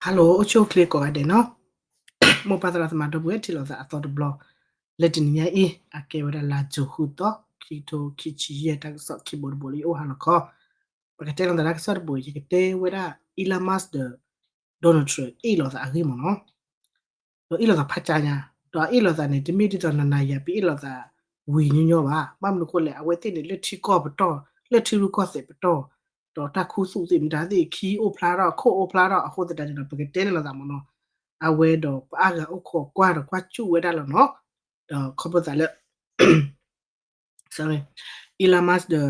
Hello အိၣ်ဆူၣ်အိၣ်ချ့ကိးဂၤဒဲးနီၤ, မိၢ်ပၢ်သရၣ်သမါဒီပုၢ်ဝဲၢ်ထံၣ်လိာ်သးအသီတဘျီ, လၢတနံၤညါအံၤ အကဲဝဲဒၣ်လါယူၤဃုသီ ခံကထိခံဆံယဲၢ်တၢ်ကစီၣ်ခံဘိတဘိလၢယအိၣ်ဟါလီၤခီ, ပကတဲလိာ်သးတၢ်ကစီၣ်တဘိ ယကတဲဝဲဒၣ် Elon Musk ဒီး Donald Trump အ့ၣ်လိာ်သးအဂ့ၢ်မ့ၢ်နီၤ. ဒီးအ့ၣ်လိာ်သးဖးကၠါညါ, ဒီးအ့ၣ်လိာ်သးန့ၣ် တမ့ၢ်ဒ်သိးနၤနၤယၤယၤ ပအ့ၣ်လိာ်သးဝံၤညီညီဘၣ်. ဘၣ်မနုၤအဃိလဲၣ် အဝဲသ့ၣ်န့ၣ် လၢထံကီၢ်ပတီၢ် လၢထံရူၢ်ကီၢ်သဲးပတီၢ်, ဒီးတၢ်ခူသူၣ်သ့ၣ်မတၤသ့ၣ် ခံအိၣ်ဖျါထီၣ် ခိၣ်အိၣ်ဖျါထီၣ်အဃိသတးန့ၣ်ဒီး ပကတဲန့ၣ်လိာ်သးမ့ၢ်နီၤ, အဝဲဒီးပအါဂၤအိၣ်ခိးကွၢ်ဒီးကွၢ်စူၣ်ဝဲဒၣ်လီၤနီၤ. ဒီးခီဖျိသးလၢ Elon Musk ဒီး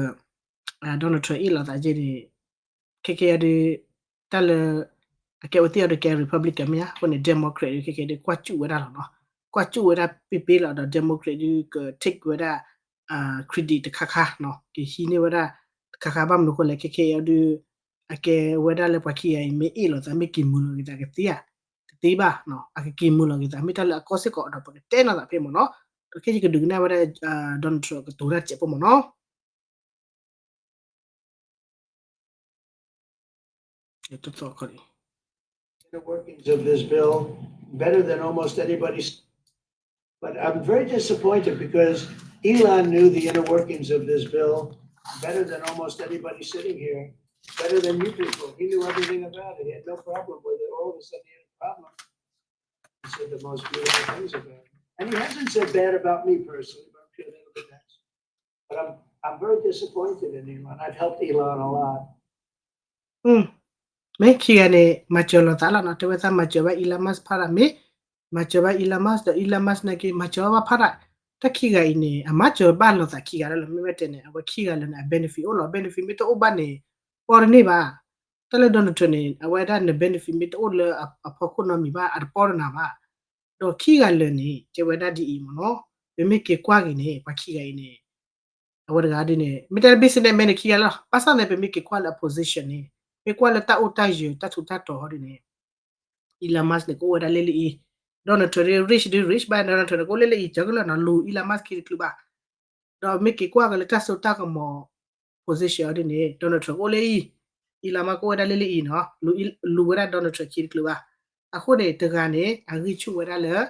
Donald Trump အ့ၣ်လိာ်သးက့န့ၣ် ခဲကဲအံၤဒီး တၢ်လၢ အကဲဝဲသ့ၣ်အံၤဒီးကဲ Republican မ့ၢ်ဧါ, အဃိန့ၣ် Democrat ဒီး ခဲကဲဒီး ကွၢ်စူၣ်ဝဲဒၣ်လီၤနီၤ. ကွၢ်စူၣ်ဝဲဒၣ်ပ့ပ့လီၤ ဒီး Democrat ဒီး က take ဝဲဒၣ် credit တခါခါနီၤ, ကဟံးန့ၢ်ဝဲဒၣ်တခါခါ ဘၣ်မနုၤအဃိလဲၣ် ခဲကဲအံၤဒီး အကဲဝဲဒၣ်လၢပှၤခံဂၤအံၤ မ့ၢ်အ့ၣ်လိာ်သးမ့ၢ်က့ၤမုာ်လီၤက့ၤသးကသ့ဧါ, တသ့ဘၣ်, အကက့ၤမုာ်လီၤက့ၤသး မ့ၢ်တၢ်လၢအကီစ့ၢ်ကီးဒီး ပကတဲနီၤသးဖဲမ့ၢ်နီၤ. ဒီးခဲယကဒုးကနၣ်ဝဲဒၣ် Donald Trump ကတိၤတၢ်စဲးဖိမ့ၢ်နီၤ. တသီခီ inner workings of this bill better than almost anybody. But I'm very disappointed because Elon knew the inner workings of this bill better than almost anybody sitting here, better than you people. He knew everything about it. He had no problem with it. All of a sudden, he had a problem. He said the most beautiful things about it. And he hasn't said bad about me personally, but I'm sure that'll be next. But I'm, I'm very disappointed in Elon. I've helped Elon a lot. မ့ၢ်ခံဂၤန့ၣ် မၤစၢၤလိာ်သးလီၤနီၤ, တဲဝဲသးမၤစၢၤဘၣ် Elon Musk ဖးဒၣ်မ့ၢ်, မၤစၢၤဘၣ် Elon Musk ဒီး Elon Musk န့ၣ်က့ မၤစၢၤဘၣ်ဖးဒၣ်, တၢ်ခံဂၤအံၤန့ၣ် အမၤစၢၤဘၣ်လိာ်သးခံဂၤလီၤ. မ့ၢ်ဝဲတဲန့ၣ် အဝဲခံဂၤလၢာ်န့ၣ် အ benefit အိၣ်လီၤ, benefit မ့ၢ်တအိၣ်ဘၣ်န့ၣ် ပီၢ်တန့ၢ်ဘၣ်. တၢ်လၢ Donald Trump န့ၣ် အဝဲဒၣ်န benefit မ့ၢ်တအိၣ်လၢအဖီခိၣ်နီတမံၤဘၣ် အတပီၢ်တနၤဘၣ်. ဒီးခံဂၤလၢာ်န့ၣ် တဲဝဲဒၣ်ဒ်အံၤမ့ၢ်နီၤ, ပမ့ၢ်က့ၤကွ၁့်က့ၤန့ၣ် ပှၤခံဂၤအံၤန့ၣ် အဝဲတဂၤဒ်န့ၣ် မ့ၢ်တဲ businessman န့ၣ်ခံဂၤလီၤ. ဘၣ်ဆၣ်န့ၣ် ပမ့ၢ်က့ၤကွၢ်လၢအ position န့ၣ် မ့ၢ်ကွၢ်လၢတၢ်အိၣ်တၢ်ယၢၤ တၢ်ထူးတၢ်တီၤဟီဒ်န့ၣ် Elon Musk န့ၣ် ကအိၣ်ဝဲဒၣ်လၢလၢအံၤ, Donald Trump ဒ် rich ဒ် rich ဘၣ် Donald Trump န့ၣ် ကအိၣ်လၢလၢအံၤ ကၢကလၢာ်နီၤ, လူၤ Elon Musk ခံတချုးဘၣ်. ဒီးမ့ၢ်က့ၤကွၢ်က့ၤလၢတၢ်စိတၢ်ကမီၤ position ဒ်န့ၣ် Donald Trump ကအိၣ်လၢအံၤ, Elon Musk ကအိၣ်ဝဲဒၣ်လၢလၢအံၤနီၤ, လူၤဝဲဒၣ် Donald Trump ခံတချုးဘၣ်. အဃိန့ၣ် တဂၤန့ၣ် အဂံၢ်ဆူၣ်ဝဲဒၣ်လၢ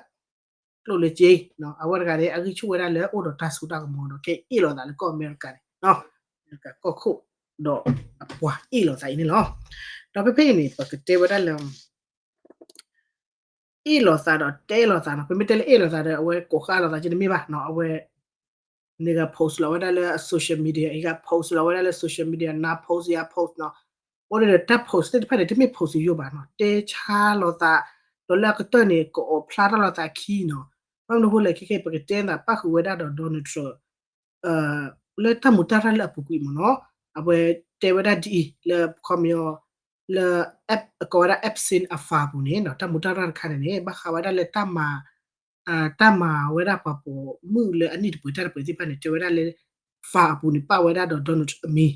ကျိၣ်လၢစ့, အဝဲတဂၤန့ၣ် အဂံၢ်ဆူၣ်ဝဲဒၣ်လၢအိၣ်ဒီးတၢ်စိတၢ်ကမီၤဒီး ကဲအ့ၣ်လိာ်သးလၢကီၢ်အမဲရကၤန့ၣ်, အမဲရကၤကီၢ်ခိၣ်, ဒီးအပှၤအ့ၣ်လိာ်သးအံၤန့ၣ်လီၤ. ဒီးဖဲဖဲအံၤန့ၣ် ပကတဲဝဲဒၣ်လၢ အ့ၣ်လိာ်သးဒီးတဲလိာ်သးနီၤ, ပမ့ၢ်တဲလၢအ့ၣ်လိာ်သးဒီး အဝဲကိးဃာ်လိာ်သးက့တမ့ၢ်ဘၣ်နီၤ, အဝဲ န့ၣ်ဂၤ post လီၤဝဲဒၣ်လၢ social media, အံၤဂၤ post လီၤဝဲဒၣ်လၢ social media, နၤ post ယၤ post နီၤ. အိၣ်ဒီးတၢ် post သ့ၣ်တဖၣ်န့ၣ် တမ့ၢ် post ယိာ်ဘၣ်နီၤ, တဲဆါလိာ်သး, ဒီးလၢအကတၢၢ်န့ၣ် ကအိးဖျါထီၣ်လိာ်သးခံနီၤ. ဘၣ်မနုၤအဃိလဲၣ် ခဲကဲ ပကတဲသးပၣ်ဃုာ်ဝဲဒၣ်ဒီး Donald Trump လၢတၢ်မူးတၢ်ရၢ်လၢအပူၤကွံာ်မ့ၢ်နီၤ, အဝဲတဲဝဲဒၣ်ဒ်အံၤ လၢခီပညီ လၢ ကိးဝဲဒၣ် Epstein အ file ပူၤန့ၣ် တၢ်မူးတၢ်ရၢ်တခါန့ၣ်န့ၣ် ဘၣ်ဃးဝဲဒၣ်လၢတၢ်မၤ တၢ်မၤဝဲဒၣ်ပှၤပိာ်မုၣ်လၢအနံၣ်တပှဲၤတၢ်တပှဲၤသ့ၣ်တဖၣ်န့ၣ် တဲဝဲဒၣ်လၢ file အပူၤန့ၣ် ပာ်ဝဲဒၣ်ဒီး Donald Trump အမံၤ,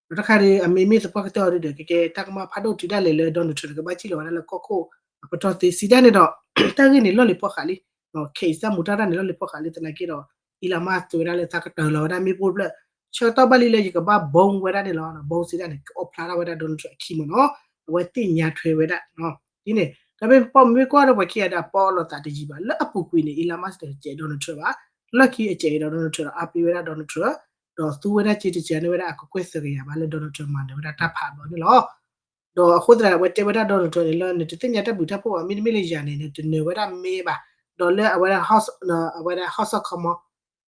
ဒီးတခါဒီး အမ့ၢ်မ့ၢ်သပှၢ်ကတၢၢ်အီၤဒီး ကကဲတၢ်ကမၣ်ဖးဒိၣ်တုၤဒၣ်လဲာ်လၢ Donald Trump ကဘၣ်စံၣ်လီၤဝဲဒၣ်လၢကီၢ်ခိၣ်အပတီၢ်သ့ စံးဒၣ်န့ၣ်ဒီး တၢ်ဂ့ၢ်န့ၣ်လီၢ်လံၤဖီဃးလံ, case တၢ်မူးတၢ်ရၢ်န့ၣ်လီၢ်လံၤဖီဃးလံသနာ်က့ဒီး Elon Musk တဲဝဲဒၣ်လၢသးကတၢၢ်လီၤဝဲဒၣ်မ့ၣ်ပိၢ်တဖျၢၣ်, ဆၢကတီၢ်ဘၣ်လံလၢယကဘၣ် ဘိဝဲဒၣ်န့ၣ်လီၤ, ဘိစံးဒၣ်န့ၣ် ကအိးဖျါထီၣ်ဝဲဒၣ် Donald Trump အခံမ့ၢ်နီၤ, အဝဲသ့ၣ်ညါထွဲဝဲဒၣ် ဒ်န့ၣ် ဒီးမ့ၢ်ပီၢ်မ့ၢ်ကွၢ်ဒီးပှၤခံဂၤဒီးအပီၢ်လိာ်သးတယံၤဘၣ် လၢအပူၤကွံာ်န့ၣ် Elon Musk တကဲ Donald Trump ဘၣ်, လီၢ်ခံအကဲဒီး Donald Trump ဒီးအါပ့ၤဝဲဒၣ် Donald Trump, ဒီးသူဝဲဒၣ်က့တစဲးန့ၢ်ဝဲဒၣ်အကကွဲၢ်သၢကယၤဘၣ်လၢ Donald Trump မၤနၢၤဝဲဒၣ်တၢ်ဖးဘျီန့ၣ်လီၤ. ဒီးအဃိသတးဒီး အဝဲတဲဝဲဒၣ် Donald Trump န့ၣ် လၢနတသ့ၣ်ညါတၢ်ဘျုးတၢ်ဖှိၣ်ဘၣ် မ့တမ့ၢ်လၢယၤန့ၣ် နတနၢၤဝဲဒၣ်မ့ၢ်ဘၣ်, ဒီးလၢအဝဲဒၣ် House အဝဲဒၣ် House of Commons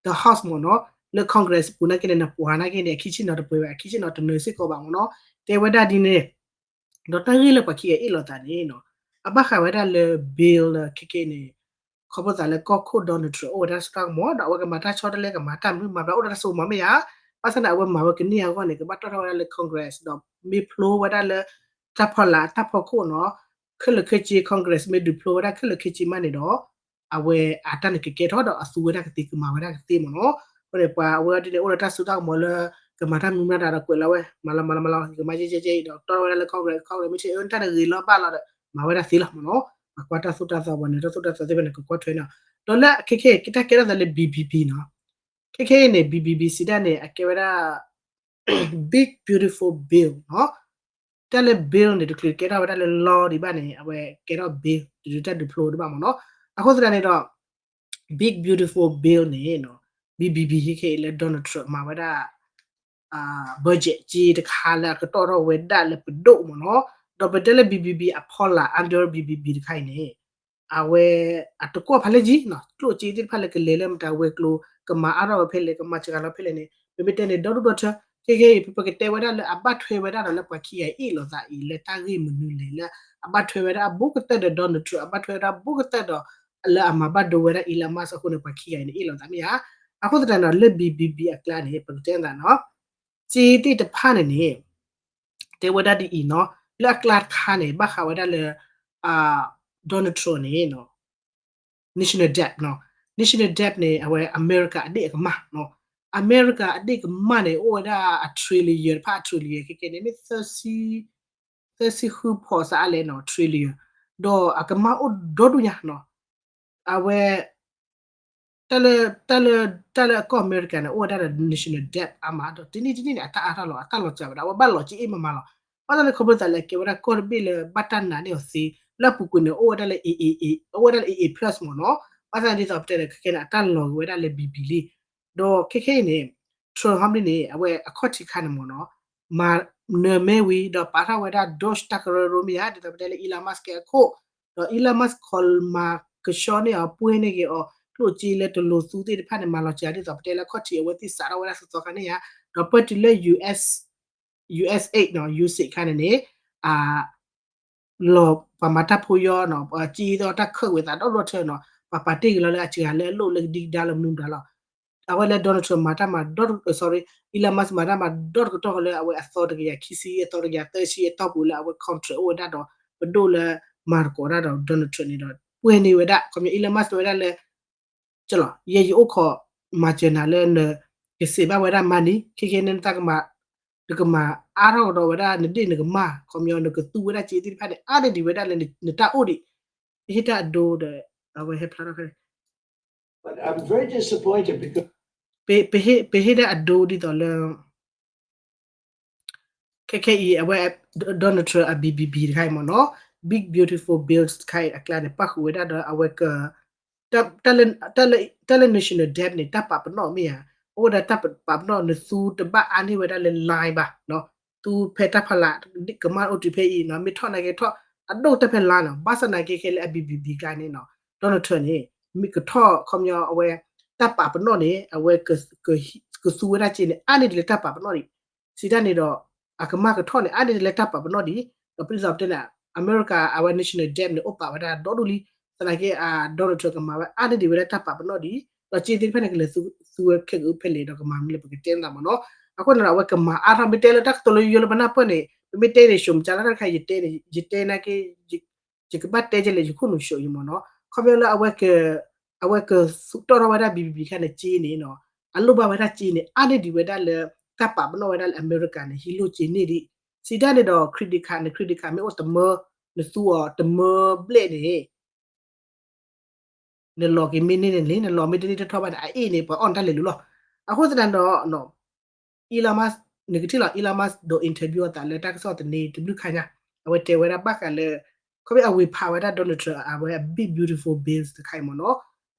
ဒီး House မ့ၢ်နီၤ, လၢ Congress ပူၤနာ်က့န့ၣ် နပှၤနာ်က့န့ၣ် အခံဆ့ၣ်နီၤတပှဲၤဘၣ် အခံဆ့ၣ်နီၤတနၢၤစ့ၢ်ကီးဘၣ်မ့ၢ်နီၤ, တဲဝဲဒၣ်ဒ်န့ၣ်, ဒီးတၢ်ဂ့ၢ်လၢပှၤခံဂၤအ့ၣ်လိာ်သးန့ၣ်နီၤ, အဘၣ်ဃးဝဲဒၣ်လၢ bill လၢခဲကဲန့ၣ် ခီဖျိသးလၢကီၢ်ခိၣ် Donald Trump အိၣ်ဝဲဒၣ်တၢ်စိတၢ်ကမီၤ ဒီးအဝဲကမၤတၢ်ဆီတလဲ ကမၤတၢ်မနုၤမၤဘျါ အိၣ်ဒီးတၢ်စိကမီၤမ့ၢ်ဧါ, ဘၣ်ဆၣ်န့ၣ် အဝဲမၤဝဲကန့ၢ်အဂီၢ်န့ၣ် ကဘၣ်တီၣ်ထီၣ်ဝဲဒၣ်လၢ Congress ဒီးမ့ၢ်ဖျိဝဲဒၣ်လၢ တၢ်ဖီလာ်တၢ်ဖီခိၣ်နီၤ, ခဲလၢာ်ခဲဆ့ Congress မ့ၢ်ဒုးဖျိဝဲဒၣ်ခဲလၢာ်ခဲဆ့မးန့ၣ်ဒီး အဝဲအတၢ်န့ၣ်ကကဲထီၣ်ဒီးအသူဝဲဒၣ်ကသ့ ကမၤဝဲဒၣ်ကသ့မ့ၢ်နီၤ, အဃိန့ၣ် ပှၤအဝဲဒ်န့ၣ် အိၣ်ဒီးတၢ်စိတၢ်ကမီၤလၢ ကမၤတၢ်မနုၤမနုၤတၢ်ဒီးကွဲးလီၤဝဲ မၤလီၤမၤလီၤမၤလီၤ ယကမၤကဲကဲကဲအံၤဒီး တီၢ်ဝဲဒၣ်လၢ Congress, Congress မ့ၢ်ဆ့ တၢ်တဂ့ၤလီၤဘၣ်လီၤဒီး မၤဝဲဒၣ်သ့လီၤမ့ၢ်နီၤ, ပှၤကွၢ်တၢ်သိၣ်တၢ်သီပှၤန့ၣ် တၢ်သိၣ်တၢ်သီသ့ၣ်တဖၣ်န့ၣ် ကကွၢ်ထွဲန့ၣ်, ဒီးလၢခဲကဲ တၢ်ကဲထီၣ်သးလၢ B B B နီၤ, ခဲကဲအံၤန့ၣ် B B B စံးဒၣ်န့ၣ် အကဲဝဲဒၣ် Big Beautiful Bill နီၤ, တ တၢ်လၢ bill န့ၣ် တချုးကဲထီၣ်ဝဲဒၣ်လၢ law ဒံးဘၣ်န့ၣ် အဝဲကဲထီၣ် bill တဒုတၢ်ဒုးဖျိဒံးဘၣ်မ့ၢ်နီၤ. အဃိသတးန့ၣ်ဒီး big beautiful bill န့ၣ် BBB ခဲခဲအံၤလၢ Donald Trump မၤဝဲဒၣ် budget က့တခါလၢအကတီၢ်ထီၣ်ဝဲဒၣ်လၢပဒိၣ်မ့ၢ်နီၤ. ဒီးပတဲလၢ BBB အဖီလာ် under BBB တခါအံၤန့ၣ် အဝဲအတကွီၢ်ဖးလဲၢ်ကံနီၤ ကျိၣ်စ့သ့ၣ်တဖၣ်လၢကလဲၤလၢမတၤဝဲၤကျိၤ ကမၤအါထီၣ်ဝဲဖဲလဲၣ် ကမၤစှၤလီၤဖဲလဲၣ်န့ၣ် ပမ့ၢ်တဲန့ၣ် ဒီဒူၣ်ဒီထၢ ခဲခဲအံၤ ပကတဲဝဲဒၣ်လၢအဘၣ်ထွဲဝဲဒၣ်ဒီးလၢပှၤခံဂၤအံၤအ့ၣ်လိာ်သးအံၤ လၢတၢ်ဂ့ၢ်မနုၤလဲၣ်လၢ အဘၣ်ထွဲဝဲဒၣ်အဘူးကတၢၢ်ဒီး Donald Trump အဘၣ်ထွဲဝဲဒၣ်ဘူးကတၢၢ်ဒီး လၢအမၤဘၣ်ဒိဝဲဒၣ် Elon Musk အဃိန့ၣ် ပှၤခံဂၤအံၤန့ၣ် အ့ၣ်လိာ်သးမ့ၢ်ဧါ. အဃိသတးဒီးလၢ BBB အကျါန့ၣ် ပကတဲသးနီၤ စ့သ့ၣ်တဖၣ်န့ၣ်န့ၣ် တဲဝဲဒၣ်ဒ်အံၤနီၤ လၢအကျါတခါန့ၣ် ဘၣ်ဃးဝဲဒၣ်လၢ Donald Trump န့ၣ် national debt နီၤ national debt န့ၣ် အဝဲအမဲရကၤအဒ့ၣ်အကမၢ်နီၤ အမဲရကၤအဒ့ၣ်ကမၢ်န့ၣ် အိၣ်ဝဲဒၣ်အ trillion တဖၣ်အ trillion ခဲကဲန့ၣ် မ့ၢ်သၢဆံ သၢဆံဃုဖီးစးအါလဲၣ်နီၤ trillion ဒီးအကမၢ်အိၣ်ဒီဒူၣ်ညါနီၤ အဝဲ တၢ်လၢ တၢ်လၢ တၢ်လၢအကီၢ်အမဲရကၤန့ၣ် အိၣ်ဝဲဒၣ်ဒီး national debt အါမး ဒီးတနံၣ်တနံၣ်န့ၣ် အတၢ်အါထီၣ်လီၤ အတၢ်လီၤစှၤဝဲဒၣ် အဝဲဘၣ်လီၤက့အ့ၣ်မးမးလီၤ. ဘၣ်ဆၣ်န့ၣ် ခီဖျိသးလၢအကဲဝဲဒၣ်ကီၢ်တဘ့ၣ်လၢဘၣ်တၢ်နာ်န့ၢ်အီၤသ့ လၢအပူၤကွံာ်န့ၣ် အိၣ်ဝဲဒၣ်လၢ AA အိၣ်ဝဲဒၣ်လၢ AA plus မ့ၢ်နီၤ ဘၣ်ဆၣ်ဒ်သိးပတဲန့ၣ် ခဲခဲန့ၣ် အတၢ်လီၤက့ၤဝဲဒၣ်လၢ BB လံ ဒီးခဲခဲအံၤန့ၣ် Trump ဟီန့ၣ် အဝဲအခီၣ်ထံးခါန့ၣ်မ့ၢ်နီၤ မၤနၢၤမ့ၢ်ဝံၤ ဒီးပာ်ထီၣ်ဝဲဒၣ် Doge တၢ်ကရၢကရိမ့ၢ်ဧါ ဒ်သိးပတဲလၢ Elon Musk ကဲအခိၣ် ဒီး Elon Musk ခီမၤကဆှီန့ၢ်အီၤ ပှဲၤန့ၢ်က့ၤအီၤ ကျိၣ်စ့လၢတလိၤသူသ့ၣ်တဖၣ်န့ၣ် မၤလီၤစှၤဒ်သိးပတဲလၢအခီၣ်ထံး အဝဲသ့ၣ်စးထီၣ်ဝဲဒၣ်သီသီခါန့ၣ်ဧါ ဒီးပၢၢ်တုၤလၢ US USAID နီၤ USAID ခါန့ၣ်န့ၣ် လီၤပှၤမၤတၢ်ဖိယီနီၤ စ့ဒီးတၢ်ခၢၣ်ဝဲသးဒီဒူၣ်ထၢနီၤ ပှၤပာ်တ့ၢ်က့ၤလီၤလၢအစှၤလၢအလိၣ်လၢကဒံကဒါလၢမနုၤမတၤလီၤ အဝဲလၢ Donald Trump မၤတၢ်မၤဒီ sorry Elon Musk မၤတၢ်မၤဒီတကတီၢ်ဃီလၢအဝဲအသီတကယၤခံဆံ အသီတကယၤသၢဆံအတီၢ်ပူၤလၢအဝဲ contract အိၣ်ဝဲဒၣ်ဒီး ပဒိၣ်လၢမၤသကိးတၢ်ဒီး Donald Trump န့ၣ်ဒီး ပှဲၤန့ၢ်ဝဲဒၣ် ခီပညီ Elon Musk တဲဝဲဒၣ်လၢ ကလီၤ ယဲယအိၣ်ခိးမၤစၢၤနၤလၢန ကစံးဘၣ်ဝဲဒၣ်မၤန့ၢ် ခဲခဲန့ၣ်နတၢ်ကမၤ နကမၤအါထီၣ်ကဒီးဝဲဒၣ်နဒ့ၣ်နကမၢ် ခီပညီနကသူဝဲဒၣ်စ့သ့ၣ်တဖၣ်န့ၣ် အါန့ၢ်ဒံးဝဲဒၣ်လၢနတၢ်အိၣ်ဒံး ပဟ့ၣ်တၢ်အဒိဒီး အဝဲဟဲဖျါထီၣ်ခဲ ပဟ့ၣ်တၢ်အဒိဒ်သိးလၢ ခဲခဲအံၤ အဝဲ Donald Trump အ BBB တခါအံၤမ့ၢ်နီၤ Big Beautiful Bills တခါအံၤအကျါန့ၣ် ပၣ်ဃုာ်ဝဲဒၣ်ဒီးအဝဲက တၢ်လၢ တၢ်လၢ national debt န့ၣ် တၢ်ပာ်ပနီၣ်မ့ၢ်ဧါ အိၣ်ဝဲဒၣ်တၢ်ပာ်ပနီၣ်နသူတဘၣ်အါန့ၢ်ဝဲဒၣ်လၢ line ဘၣ် သူဖဲတၢ်ဖီလာ် ကမၣ်အိၣ်တုၤဖဲအံၤနီၤ မ့ၢ်ထီၣ်နာ်က့ထီၣ် အဒိၣ်တၢ်ဖဲ line နီၤ ဘၣ်ဆၣ်နာ်က့ခဲလၢအ BBB ကျါန့ၣ်နီၤ Donald Trump န့ၣ် မ့ၢ်ကထီၣ်ခီပညီအဝဲ တၢ်ပာ်ပနီၣ်န့ၣ် အဝဲ ကသူဝဲဒၣ်စ့န့ၣ် အါန့ၢ်ဒံးလၢတၢ်ပာ်ပနီၣ်ဒံး စံးတၢ်န့ၣ်ဒီး အကမၢ်ကထီၣ်န့ၣ် အါန့ၢ်ဒံးလၢတၢ်ပာ်ပနီၣ်ဒံး ဒီးပဒ်သိးပတဲန့ၣ် အမဲရကၤ အဝဲ national debt န့ၣ် အိၣ်ပာ်ဝဲဒၣ်ဒီဒူၣ်လံ သနာ်က့ Donald Trump ကမၤဝဲအါန့ၢ်ဒံးဝဲဒၣ်တၢ်ပာ်ပနီၣ်ဒံး ဒီးစ့သ့ၣ်တဖၣ်န့ၣ် ကလဲၤသူဝဲခဲကအုဖဲလဲၣ်ဒီးကမၤမနုၤလဲၣ် ပကတဲသးမ့ၢ်နီၤ အဃိန့ၣ်ဒီး အဝဲကမၤအါထီၣ် မ့ၢ်တဲလၢတၢ်ကတိၤလၢယိယိလၢပနၢ်ပၢၢ်န့ၣ် ပမ့ၢ်တဲန့ၣ် ၡိမးလၢတၢ်တခါ ယတဲန့ၣ် ယတဲနာ်က့ ယကဘၣ်တဲကလဲၣ် ယခိၣ်နူာ်ၡိယမ့ၢ်နီၤ ခီပညီလၢ အဝဲကသူတီၣ်ထီၣ်ဝဲဒၣ် BBB ခါန့ၣ် စ့န့ၣ်နီၤ အလိၣ်ဘၣ်ဝဲဒၣ်စ့န့ၣ် အါန့ၢ်ဒံးဝဲဒၣ်လၢ တၢ်ပာ်ပနီၣ်ဝဲဒၣ်လၢအမဲရကၤန့ၣ် ဟံးလိၢ်စ့န့ၢ်ဒံး စံးတၢ်န့ၣ်ဒီး credit card န့ၣ် credit card မ့ၢ်အိၣ်တမၢ နသူအီၤတမၢဘျဲၣ်န့ၣ် နလီၤက့ၤမ့ၢ်န့ၢ်န့ၣ်လံ နလီၤမ့ၢ်တန့ၢ်တထီၣ်ဘၣ်န့ၣ် အအ့ၣ်န့ၣ် ပှၤအီၣ်နတၢ်လဲၤလူၤလီၤ အဃိသတးဒီး Elon Musk နကထံၣ်လီၤ Elon Musk ဒိး interview အသးလၢတၢ်ကစီၣ်သန့တဘျုးခါညါ အဝဲတဲဝဲဒၣ်ဘၣ်ဃးလၢ ခီဖျိအဝ့ၤဖးဝဲဒၣ် Donald Trump အဝဲအ big beautiful bills တခါအံၤမ့ၢ်နီၤ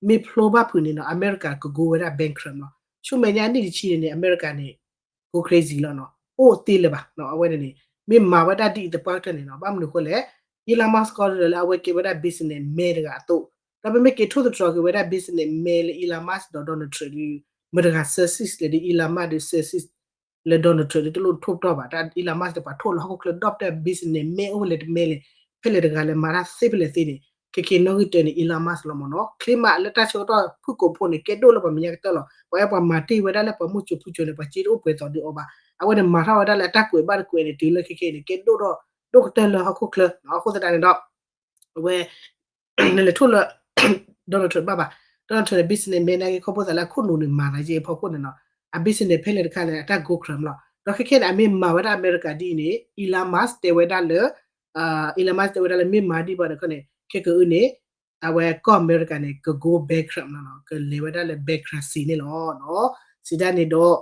မ့ၢ်ဖျိဘၣ်ဖုးန့ၣ်နီၤ အမဲရကၤက go ဝဲဒၣ် bankrupt နီၤ ဆူမဲာ်ညါနံၣ်တဆံန့ၣ်န့ၣ် အမဲရကၤန့ၣ် go crazy လီၤနီၤ အိၣ်သ့လၢၤဘၣ်နီၤ အဝဲန့ၣ်န့ၣ် မ့ၢ်မၤဝဲဒၣ်ဒ်အံၤသပှၢ်ကတၢၢ်န့ၣ်နီၤ ဘၣ်မနုၤအဃိလဲၣ် Elon Musk ကီၢ်ဒီးလၢအဝဲကဲဝဲဒၣ် business man တဂၤအသိး ဒီးပမ့ၢ်က့ၤထိၣ်သတြီၤက့ၤဝဲဒၣ် business man လၢ Elon Musk ဒီး Donald Trump ဒီး မတၤတဂၤ success လဲၣ်ဒီး Elon Musk ဒီး success လၢ Donald Trump ဒီးတလိၣ်ထိၣ်ပတီၢ်ဘၣ် တၢ် Elon Musk ဒီးပှၤထိၣ်လၢဟီၣ်ခိၣ်ချၢဒီးပတဲ business man အိၣ်ဖဲလဲၣ်တမဲလဲၣ် ဖဲလဲၣ်တဂၤလဲၣ် မၤတၢ်သ့ဖဲလဲၣ်သ့န့ၣ် ခဲက့ၤနီၣ်ဂံၢ်တၢန့ၣ် Elon Musk လီၤမ့ၢ်နီၤ ချ့မးလၢတၢ်ဆၢကတီၢ်ဖုၣ်ကိာ်ဖိန့ၣ် ကဲဒိၣ်လၢပှၤမဲာ်ညါကတၢၢ်လီၤ ပှၤအဲၣ်ပှၤမၤတ့ၢ်ဝဲဒၣ်လၢပှၤမိၢ်စိၤဖုစိၤန့ၣ် ပှၤစ့တအိၣ်ပှဲၤသိးဒုးအီၤဘၣ် အဝဲန့ၣ်မၤထီၣ်ဝဲဒၣ်လၢအတၢ်ကွဲးဘၣ်တကွဲးန့ၣ် တုၤလၢခဲက့ၤန့ၣ် ကဲဒိၣ်ဒီး ဒိၣ်ကတၢၢ်လၢဟီၣ်ခိၣ်ချၢ အဃိသတးန့ၣ်ဒီး အဝဲ နလဲၤထိၣ်လၢ Donald Trump ဘၣ်ဘၣ် Donald Trump န့ၣ် business man နာ်က့ ခီဖျိသးလၢအခိၣ်နူာ်န့ၣ် မၤသးယဲအဖီခိၣ်န့ၣ်နီၤ အ business ဖဲလဲၣ်တခါန့ၣ် အတၢ် go ခရၢမ်လီၤ ဒီးခဲခဲန့ၣ် အမ့ၢ်မၤဝဲဒၣ်အမဲရကၤဒ်အံၤန့ၣ် Elon Musk တဲဝဲဒၣ်လၢ Elon Musk တဲဝဲဒၣ်လၢမ့ၢ်မၤဒ်ဘၣ်န့ၣ်ခီန့ၣ် ခဲကအုန့ၣ် အဝဲကီၢ်အမဲရကၤန့ၣ် က go bankrupt နီၤ ကလဲၤဝဲဒၣ်လၢ bankruptcy န့ၣ်လီၤ စံးဒ်န့ၣ်ဒီး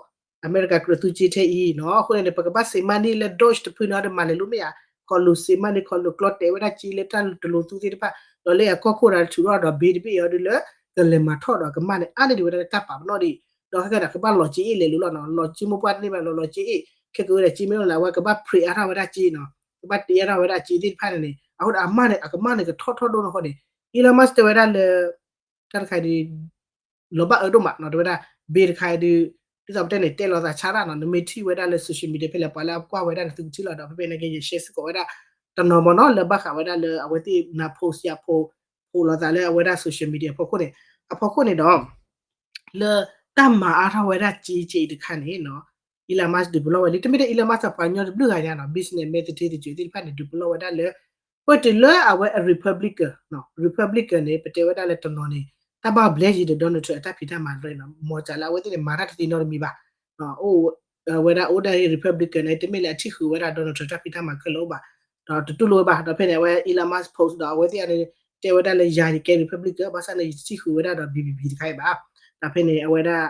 အမဲရကၤကြၢးသူစ့ထဲအံၤနီၤ အဃိန့ၣ် ပကဘၣ်စံးမၤန့ၢ်လၢ Doge တဖုန့ၣ်ဒီးမၤလဲၤလိမ့ၢ်ဧါ ခီလိာ်စ့မးန့ၣ် ခီလိာ်ကျီတဲာ်ဝဲဒၣ်စ့လၢတၢ်တလိၤသူသ့ၣ်တဖၣ် ဒီးလၢအကီၢ်ခိၣ်ဒီးထုးထီၣ်ဒီးဘ့တဘ့ၣ်အီၤဒ်လၢ ကလဲၤမၤထီၣ်ဒီးကမၣ်န့ၣ် အါန့ၢ်ဒံးဝဲဒၣ်လၢတၢ်ပာ်ပနီၣ်ဒံး ဒီးခဲကနံၣ်ဒီးကဘၣ်လီၤစ့အ့ၣ်လဲၤလိၤလီၤနီၤ လီၤစ့မိၢ်ပှၢ်တန့ၢ်ဘၣ်လီၤ လီၤစ့အ့ၣ် ခဲကဝဲဒၣ်စ့မ့ၢ်လီၤလၢအဝဲကဘၣ် print အါထီၣ်ဝဲဒၣ်စ့နီၤ ကဘၣ်တ့အါထီၣ်ဝဲဒၣ်စ့သ့ၣ်တဖၣ်န့ၣ်န့ၣ် အဃိဒီးအမၢ်န့ၣ် အကမၣ်န့ၣ်ကထီၣ်ထီၣ်ဒိၣ်နီၢ်ဃီန့ၣ် Elon Musk တဲဝဲဒၣ်လၢ တၢ်တခါအံၤဒုး လီၤဘၣ်အၢဒိၣ်မးနီၤ တဲဝဲဒၣ် ဘ့တခါအံၤဒုး ဒ်သိးပတဲန့ၣ် တဲလိာ်သးဆါတၢ်နီၤ နမ့ၢ်ထံၣ်ဝဲဒၣ်လၢ social media ဖဲလဲၣ် ပှၤလၢအကွၢ်ဝဲဒၣ်န့ၣ် သုကထံၣ်လီၤဒီး ဖဲဖဲန့ၣ်က့ ယshareစ့ၢ်ကီးဝဲဒၣ် တနီၤမ့ၢ်နီၤ လၢဘၣ်ဃးဝဲဒၣ်လၢအဝဲသ့ၣ်နၤ post ယၤ post ဖိးလိာ်သးလၢအဝဲဒၣ် social media အဖီခိၣ်န့ၣ် အဖီခိၣ်န့ၣ်ဒီး လၢတၢ်မၤအါထီၣ်ဝဲဒၣ်စ့စ့အံၤတခါန့ၣ်နီၤ Elon Musk ဒုးပလီၢ်ဝဲလံ တမ့ၢ်ထဲ Elon Musk ပှၤကညီတဘျုးဂၤညါနီၤ businessman သထ့သစၢၤသ့ၣ်တဖၣ်န့ၣ် ဒုးပလီၢ်ဝဲဒၣ်လၢ ပတုၤလၢအဝဲအ Republican နီၤ Republican န့ၣ် ပတဲဝဲဒၣ်လၢတနီၤန့ၣ် တၢ်ဘၣ်ဘျဲယံၤဒီး Donald Trump အတၢ်ဖံးတၢ်မၤတရၢနီၤ မ်စၢလၢအဝဲသ့ၣ်န့ၣ် မၤတၢ်တသ့နီတမံၤဘၣ် အိၣ်ဝဲဒၣ်အိၣ်ဒၣ် Republican န့ၣ် တမ့ၢ်လၢအထံၣ်ဃုာ်ဝဲဒၣ် Donald Trump တၢ်ဖံးတၢ်မၤခဲလၢာ်အိၣ်ဘၣ် ဒီးတတူၢ်လိာ်ဝဲဘၣ် ဒီးဖဲန့ၣ် အဝဲ Elon Musk post ဒီးအဝဲသ့ၣ်န့ၣ် တဲဝဲဒၣ်လၢယၤယကဲ Republican ဘၣ်ဆၣ်န့ၣ် ယတထံၣ်ဃုာ်ဝဲဒၣ်ဒီး ဘံဘံဘံတခါအံၤဘၣ် ဒီးဖဲန့ၣ် အဝဲဒၣ်